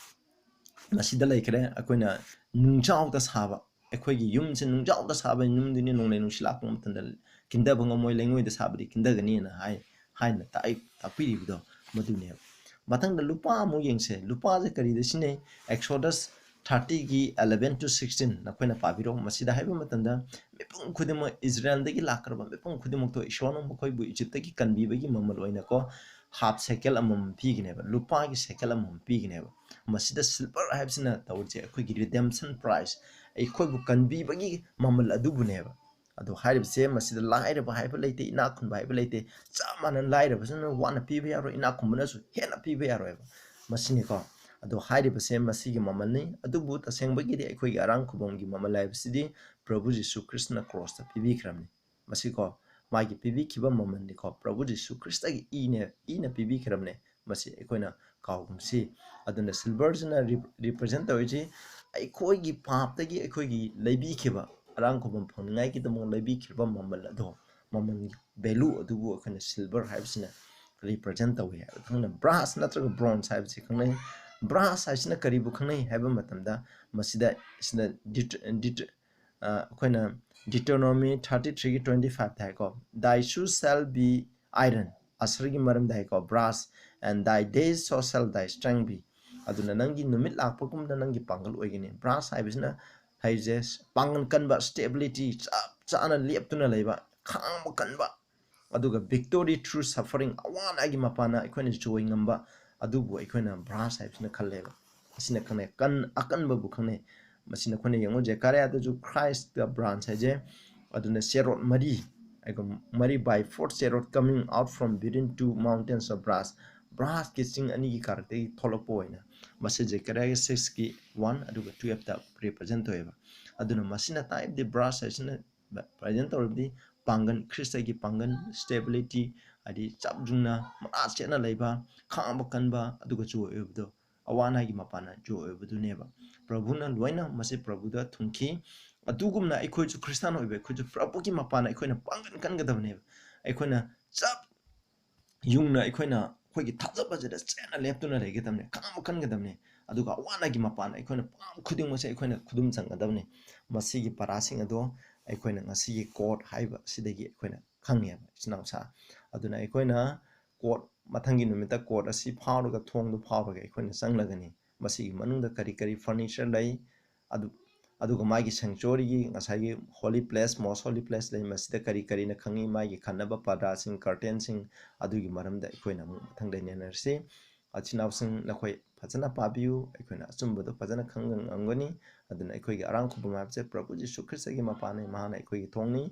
ꯃꯁꯤꯗ ꯂꯩꯈ꯭ꯔꯦ꯫ ꯑꯩꯈꯣꯏꯅ ꯅꯨꯡꯖꯥꯎꯗ ꯁꯥꯕ, ꯑꯩꯈꯣꯏꯒꯤ ꯌꯨꯝꯁꯦ ꯅꯨꯡꯖꯥꯎꯗ ꯁꯥꯕ ꯌꯨꯝꯗꯨꯅꯤ, ꯅꯣꯡꯂꯩ ꯅꯨꯡꯁꯤꯠ ꯂꯥꯛꯄ ꯃꯇꯝꯗ ꯀꯤꯟꯗꯕ ꯉꯝꯃꯣꯏ, ꯂꯩꯉꯣꯏꯗ ꯁꯥꯕꯗꯤ ꯀꯤꯟꯗꯒꯅꯤꯅ ꯍꯥꯏ, ꯍꯥꯏꯅ ꯇꯥꯛꯏ, ꯇꯥꯛꯄꯤꯔꯤꯕꯗꯣ ꯃꯗꯨꯅꯦꯕ꯫ ꯃꯊꯪꯗ ꯂꯨꯄꯥ ꯑꯃꯨꯛ ꯌꯦꯡꯁꯦ꯫ ꯂꯨꯄꯥꯁꯦ ꯀꯔꯤꯗ ꯁꯤꯖꯤꯟꯅꯩ? Exodus thirtyꯒꯤ eleven to sixteen ꯅꯈꯣꯏꯅ ꯄꯥꯕꯤꯔꯣ꯫ ꯃꯁꯤꯗ ꯍꯥꯏꯕ ꯃꯇꯝꯗ ꯃꯤꯄꯨꯝ ꯈꯨꯗꯤꯡꯃꯛ, ꯏꯖꯔꯦꯜꯗꯒꯤ ꯂꯥꯛꯈ꯭ꯔꯕ ꯃꯤꯄꯨꯝ ꯈꯨꯗꯤꯡꯃꯛꯇꯣ ꯏꯁꯣꯔꯅ ꯃꯈꯣꯏꯕꯨ ꯏꯖꯤꯞꯇꯒꯤ ꯀꯟꯕꯤꯕꯒꯤ ꯃꯃꯜ ꯑꯣꯏꯅꯀꯣ, ꯍꯥꯞ ꯁꯦꯀꯦꯜ ꯑꯃꯃꯝ ꯄꯤꯒꯅꯦꯕ, ꯂꯨꯄꯥꯒꯤ ꯁꯦꯀꯦꯜ ꯑꯃꯃꯝ ꯄꯤꯒꯅꯦꯕ꯫ ꯃꯁꯤꯗ ꯁꯤꯜꯚꯔ ꯍꯥꯏꯕꯁꯤꯅ ꯇꯧꯔꯤꯁꯦ ꯑꯩꯈꯣꯏꯒꯤ redemption price, ꯑꯩꯈꯣꯏꯕꯨ ꯀꯟꯕꯤꯕꯒꯤ ꯃꯃꯜ ꯑꯗꯨꯕꯨꯅꯦꯕ꯫ ꯑꯗꯣ ꯍꯥꯏꯔꯤꯕꯁꯦ ꯃꯁꯤꯗ ꯂꯥꯏꯔꯕ ꯍꯥꯏꯕ ꯂꯩꯇꯦ, ꯏꯅꯥꯛ ꯈꯨꯟꯕ ꯍꯥꯏꯕ ꯂꯩꯇꯦ, ꯆꯞ ꯃꯥꯟꯅꯅ ꯂꯥꯏꯔꯕꯁꯤꯅ ꯋꯥꯅ ꯄꯤꯕ ꯌꯥꯔꯣꯏ, ꯏꯅꯥꯛ ꯈꯨꯟꯕꯅꯁꯨ ꯍꯦꯟꯅ ꯄꯤꯕ ꯌꯥꯔꯣꯏꯕ, ꯃꯁꯤꯅꯤꯀꯣ꯫ ꯑꯗꯣ ꯍꯥꯏꯔꯤꯕꯁꯦ ꯃꯁꯤꯒꯤ ꯃꯃꯜꯅꯤ꯫ ꯑꯗꯨꯕꯨ ꯇꯁꯦꯡꯕꯒꯤꯗꯤ ꯑꯩꯈꯣꯏꯒꯤ ꯑꯔꯥꯡ ꯈꯨꯕꯝꯒꯤ ꯃꯃꯜ ꯍꯥꯏꯕꯁꯤꯗꯤ ꯄ꯭ꯔꯚꯨ ꯖꯤꯁꯨ ꯈ꯭ꯔꯤꯁꯇꯅ ꯀ꯭ꯔꯣꯁꯇ ꯄꯤꯕꯤꯈ꯭ꯔꯕꯅꯤ꯫ ꯃꯁꯤꯀꯣ, ꯃꯥꯒꯤ ꯄꯤꯕꯤꯈꯤꯕ ꯃꯃꯜꯅꯤꯀꯣ, ꯄ꯭ꯔꯚꯨ ꯖꯤꯁꯨ ꯈ꯭ꯔꯤꯁꯇꯒꯤ ꯏꯅꯦ, ꯏꯅ ꯄꯤꯕꯤꯈ꯭ꯔꯕꯅꯦ꯫ ꯃꯁꯤ ꯑꯩꯈꯣꯏꯅ ꯀꯥꯎꯒꯨꯝꯁꯤ꯫ ꯑꯗꯨꯅ ꯁꯤꯜꯚꯔꯁꯤꯅ ꯔꯤ-, represent ꯇꯧꯔꯤꯁꯤ ꯑꯩꯈꯣꯏꯒꯤ ꯄꯥꯞꯇꯒꯤ ꯑꯩꯈꯣꯏꯒꯤ ꯂꯩꯕꯤꯈꯤꯕ, ꯑꯔꯥꯡ ꯈꯨꯕꯝ ꯐꯪꯅꯤꯡꯉꯥꯏꯒꯤꯗꯃꯛ ꯂꯩꯕꯤꯈꯤꯕ ꯃꯃꯜ ꯑꯗꯣ, ꯃꯃꯜꯒꯤ value ꯑꯗꯨꯕꯨ ꯑꯩꯈꯣꯏꯅ ꯁꯤꯜꯚꯔ ꯍꯥꯏꯕꯁꯤꯅ represent ꯇꯧꯏ ꯍꯥꯏꯕ ꯈꯪꯅꯩ꯫ ꯕ꯭ꯔꯥꯁ ꯅꯠꯇ꯭ꯔꯒ ꯕ꯭ꯔꯣꯟꯖ ꯍꯥꯏꯕꯁꯤ ꯈꯪꯅꯩ꯫ ꯕ꯭ꯔꯥꯁ ꯍꯥꯏꯁꯤꯅ ꯀꯔꯤꯕꯨ ꯈꯪꯅꯩ ꯍꯥꯏꯕ ꯃꯇꯝꯗ, ꯃꯁꯤꯗ, ꯁꯤꯗ ꯗꯤꯇ-, ꯗꯤꯇ-, ꯑ, ꯑꯩꯈꯣꯏꯅ Deuteronomy thirty threeꯒꯤ twenty fiveꯇ ꯍꯥꯏꯀꯣ, "Thy shoes shall be iron", ꯑꯁꯔꯒꯤ ꯃꯔꯝꯗ ꯍꯥꯏꯀꯣ, "Brass, and thy days so shall thy strength be", ꯑꯗꯨꯅ ꯅꯪꯒꯤ ꯅꯨꯃꯤꯠ ꯂꯥꯛꯄꯒꯨꯝꯅ ꯅꯪꯒꯤ ꯄꯥꯡꯒꯜ ꯑꯣꯏꯒꯅꯤ꯫ ꯕ꯭ꯔꯥꯁ ꯍꯥꯏꯕꯁꯤꯅ ꯍꯥꯏꯁꯦ ꯄꯥꯡꯒꯜ ꯀꯟꯕ, stability, ꯆꯞ ꯆꯥꯅ ꯂꯦꯞꯇꯨꯅ ꯂꯩꯕ, ꯈꯥꯡꯕ ꯀꯟꯕ, ꯑꯗꯨꯒ victory through suffering, ꯑꯋꯥ ꯑꯅꯥꯒꯤ ꯃꯄꯥꯟꯅ ꯑꯩꯈꯣꯏꯅ ꯖꯣꯏ ꯉꯝꯕ, ꯑꯗꯨꯕꯨ ꯑꯩꯈꯣꯏꯅ ꯕ꯭ꯔꯥꯁ ꯍꯥꯏꯕꯁꯤꯅ ꯈꯜꯂꯦꯕ꯫ ꯑꯁꯤꯅ ꯈꯪꯅꯩ, ꯀꯟ-, ꯑꯀꯟꯕꯕꯨ ꯈꯪꯅꯩ꯫ ꯃꯁꯤꯅ ꯑꯩꯈꯣꯏꯅ ꯌꯦꯡꯉꯨ, ꯖꯦꯀꯥꯔꯤꯌꯥꯗꯁꯨ ꯈ꯭ꯔꯥꯏꯁꯇ ꯕ꯭ꯔꯥꯟꯁ ꯍꯥꯏꯁꯦ, ꯑꯗꯨꯅ ꯆꯦꯔꯣꯠ ꯃꯔꯤ, ꯑꯩꯒ ꯃꯔꯤ, by four cherub coming out from between two mountains of brass, ꯕ꯭ꯔꯥꯁꯀꯤ ꯆꯤꯡ ꯑꯅꯤꯒꯤ ꯀꯥꯔꯛꯇꯒꯤ ꯊꯣꯛꯂꯛꯄ ꯑꯣꯏꯅ ꯃꯁꯤ ꯖꯦꯀꯥꯔꯤꯌꯥꯒꯤ ꯁꯤꯛꯁꯀꯤ ꯋꯥꯟ ꯑꯗꯨꯒ ꯇꯨꯌꯦꯜꯞꯇ ꯔꯤꯄ꯭ꯔꯖꯦꯟ ꯇꯧꯋꯦꯕ꯫ ꯑꯗꯨꯅ ꯃꯁꯤꯅ ꯇꯥꯛꯏꯕꯗꯤ, ꯕ꯭ꯔꯥꯁ ꯍꯥꯏꯁꯤꯅ ꯄ꯭ꯔꯖꯦꯟ ꯇꯧꯔꯤꯕꯗꯤ ꯄꯥꯡꯒꯜ, ꯈ꯭ꯔꯤꯁꯇꯒꯤ ꯄꯥꯡꯒꯜ, ꯁ꯭ꯇꯦꯕꯤꯂꯤꯇꯤ, ꯍꯥꯏꯗꯤ ꯆꯞ ꯌꯨꯡꯅ ꯃꯅꯥ ꯆꯦꯠꯅ ꯂꯩꯕ, ꯈꯥꯡꯕ ꯀꯟꯕ, ꯑꯗꯨꯒ ꯖꯣꯏ ꯑꯣꯏꯕꯗꯣ, ꯑꯋꯥ ꯑꯅꯥꯒꯤ ꯃꯄꯥꯟꯅ ꯖꯣꯏ ꯑꯣꯏꯕꯗꯨꯅꯦꯕ꯫ ꯄ꯭ꯔꯚꯨꯅ ꯂꯣꯏꯅ ꯃꯁꯤ ꯄ꯭ꯔꯚꯨꯗ ꯊꯨꯡꯈꯤ꯫ ꯑꯗꯨꯒꯨꯝꯅ ꯑꯩꯈꯣꯏꯁꯨ, ꯈ꯭ꯔꯤꯁꯇꯥꯟ ꯑꯣꯏꯕ ꯑꯩꯈꯣꯏꯁꯨ ꯄ꯭ꯔꯚꯨꯒꯤ ꯃꯄꯥꯟꯅ ꯑꯩꯈꯣꯏꯅ ꯄꯥꯡꯒꯜ ꯀꯟꯒꯗꯕꯅꯦꯕ꯫ ꯑꯩꯈꯣꯏꯅ ꯆꯞ ꯌꯨꯡꯅ ꯑꯩꯈꯣꯏꯅ ꯑꯩꯈꯣꯏꯒꯤ ꯊꯥꯖꯕꯁꯤꯗ ꯆꯦꯠꯅ ꯂꯦꯞꯇꯨꯅ ꯂꯩꯒꯗꯕꯅꯦ, ꯈꯥꯡꯕ ꯀꯟꯒꯗꯕꯅꯦ꯫ ꯑꯗꯨꯒ ꯑꯋꯥ ꯑꯅꯥꯒꯤ ꯃꯄꯥꯟꯗ ꯑꯩꯈꯣꯏꯅ ꯄꯥꯡ ꯈꯨꯗꯤꯡꯃꯛꯁꯦ ꯑꯩꯈꯣꯏꯅ ꯈꯨꯗꯨꯝ ꯆꯟꯒꯗꯕꯅꯦ꯫ ꯃꯁꯤꯒꯤ ꯄꯔꯥꯁꯤꯡ ꯑꯗꯣ ꯑꯩꯈꯣꯏꯅ ꯉꯁꯤꯒꯤ ꯀꯣꯠ ꯍꯥꯏꯕ ꯑꯁꯤꯗꯒꯤ ꯑꯩꯈꯣꯏꯅ ꯈꯪꯉꯦꯕ, ꯏꯆꯤꯟ ꯏꯅꯥꯎꯁꯥ꯫ ꯑꯗꯨꯅ ꯑꯩꯈꯣꯏꯅ ꯀꯣꯠ, ꯃꯊꯪꯒꯤ ꯅꯨꯃꯤꯠꯇ ꯀꯣꯠ ꯑꯁꯤ ꯐꯥꯎꯔꯒ, ꯊꯣꯡꯗꯨ ꯐꯥꯎꯔꯒ ꯑꯩꯈꯣꯏꯅ ꯆꯪꯂꯒꯅꯤ꯫ ꯃꯁꯤꯒꯤ ꯃꯅꯨꯡꯗ ꯀꯔꯤ ꯀꯔꯤ ꯐꯔꯅꯤꯆꯔ ꯂꯩ, ꯑꯗꯨ, ꯑꯗꯨꯒ ꯃꯥꯒꯤ ꯁꯦꯡꯆꯨꯋꯥꯔꯤꯒꯤ ꯉꯁꯥꯏꯒꯤ holy place, most holy place ꯂꯩ, ꯃꯁꯤꯗ ꯀꯔꯤ ꯀꯔꯤꯅ ꯈꯪꯉꯤ, ꯃꯥꯒꯤ ꯈꯟꯅꯕ ꯄꯔꯗꯥꯁꯤꯡ, ꯀꯔꯇꯦꯟꯁꯤꯡ, ꯑꯗꯨꯒꯤ ꯃꯔꯝꯗ ꯑꯩꯈꯣꯏꯅ ꯑꯃꯨꯛ ꯃꯊꯪꯗ ꯅꯩꯅꯔꯁꯤ꯫ ꯏꯆꯤꯟ ꯏꯅꯥꯎꯁꯤꯡ, ꯅꯈꯣꯏ ꯐꯖꯅ ꯄꯥꯕꯤꯌꯨ, ꯑꯩꯈꯣꯏꯅ ꯑꯆꯨꯝꯕꯗꯣ ꯐꯖꯅ ꯈꯪꯕ ꯉꯝꯒꯅꯤ꯫ ꯑꯗꯨꯅ ꯑꯩꯈꯣꯏꯒꯤ ꯑꯔꯥꯡ ꯈꯨꯕꯝ ꯍꯥꯏꯕꯁꯦ ꯄ꯭ꯔꯚꯨ ꯖꯤꯁꯨ ꯈ꯭ꯔꯤꯁꯇꯒꯤ ꯃꯄꯥꯟꯅꯤ, ꯃꯍꯥꯛꯅ ꯑꯩꯈꯣꯏꯒꯤ ꯊꯣꯡꯅꯤ,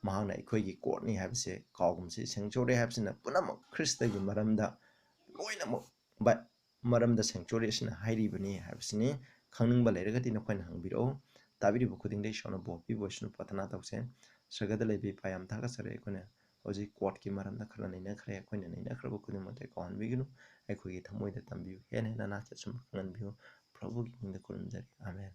ꯃꯍꯥꯛꯅ ꯑꯩꯈꯣꯏꯒꯤ ꯀꯣꯠꯅꯤ ꯍꯥꯏꯕꯁꯦ ꯀꯥꯎꯒꯨꯝꯁꯤ꯫ ꯁꯦꯡꯆꯨꯋꯥꯔꯤ ꯍꯥꯏꯕꯁꯤꯅ ꯄꯨꯝꯅꯃꯛ ꯈ꯭ꯔꯤꯁꯇꯒꯤ ꯃꯔꯝꯗ ꯂꯣꯏꯅꯃꯛ ꯕ-, ꯃꯔꯝꯗ ꯁꯦꯡꯆꯨꯋꯥꯔꯤ ꯑꯁꯤꯅ ꯍꯥꯏꯔꯤꯕꯅꯤ ꯍꯥꯏꯕꯁꯤꯅꯤ꯫ ꯈꯪꯅꯤꯡꯕ ꯂꯩꯔꯒꯗꯤ ꯅꯈꯣꯏꯅ ꯍꯪꯕꯤꯔꯛꯎ꯫ ꯇꯥꯕꯤꯔꯤꯕ ꯈꯨꯗꯤꯡꯗ ꯏꯁꯣꯔꯅ ꯕꯣꯔ ꯄꯤꯕ ꯑꯣꯏꯁꯅꯨ꯫ ꯄ꯭ꯔꯊꯅꯥ ꯇꯧꯁꯦ꯫ ꯁ꯭ꯋꯔꯒꯗ ꯂꯩꯕ ꯏꯄꯥ, ꯌꯥꯝ ꯊꯥꯒꯠꯆꯔꯤ꯫ ꯑꯩꯈꯣꯏꯅ ꯍꯧꯖꯤꯛ ꯀꯣꯔꯠꯀꯤ ꯃꯔꯝꯗ ꯈꯔ ꯅꯩꯅꯈ꯭ꯔꯦ꯫ ꯑꯩꯈꯣꯏꯅ ꯅꯩꯅꯈ꯭ꯔꯕ ꯈꯨꯗꯤꯡꯃꯛꯇ ꯀꯥꯎꯍꯟꯕꯤꯒꯅꯨ꯫ ꯑꯩꯈꯣꯏꯒꯤ ꯊꯃꯣꯏꯗ ꯇꯝꯕꯤꯌꯨ꯫ ꯍꯦꯟꯅ ꯍꯦꯟꯅ ꯅꯥꯆꯦꯠ ꯆꯨꯝꯕ ꯈꯪꯍꯟꯕꯤꯌꯨ꯫ ꯄ꯭ꯔꯚꯨꯒꯤ ꯃꯤꯡꯗ ꯈꯨꯔꯨꯝꯖꯔꯤ꯫ ꯑꯥꯃꯦꯟ꯫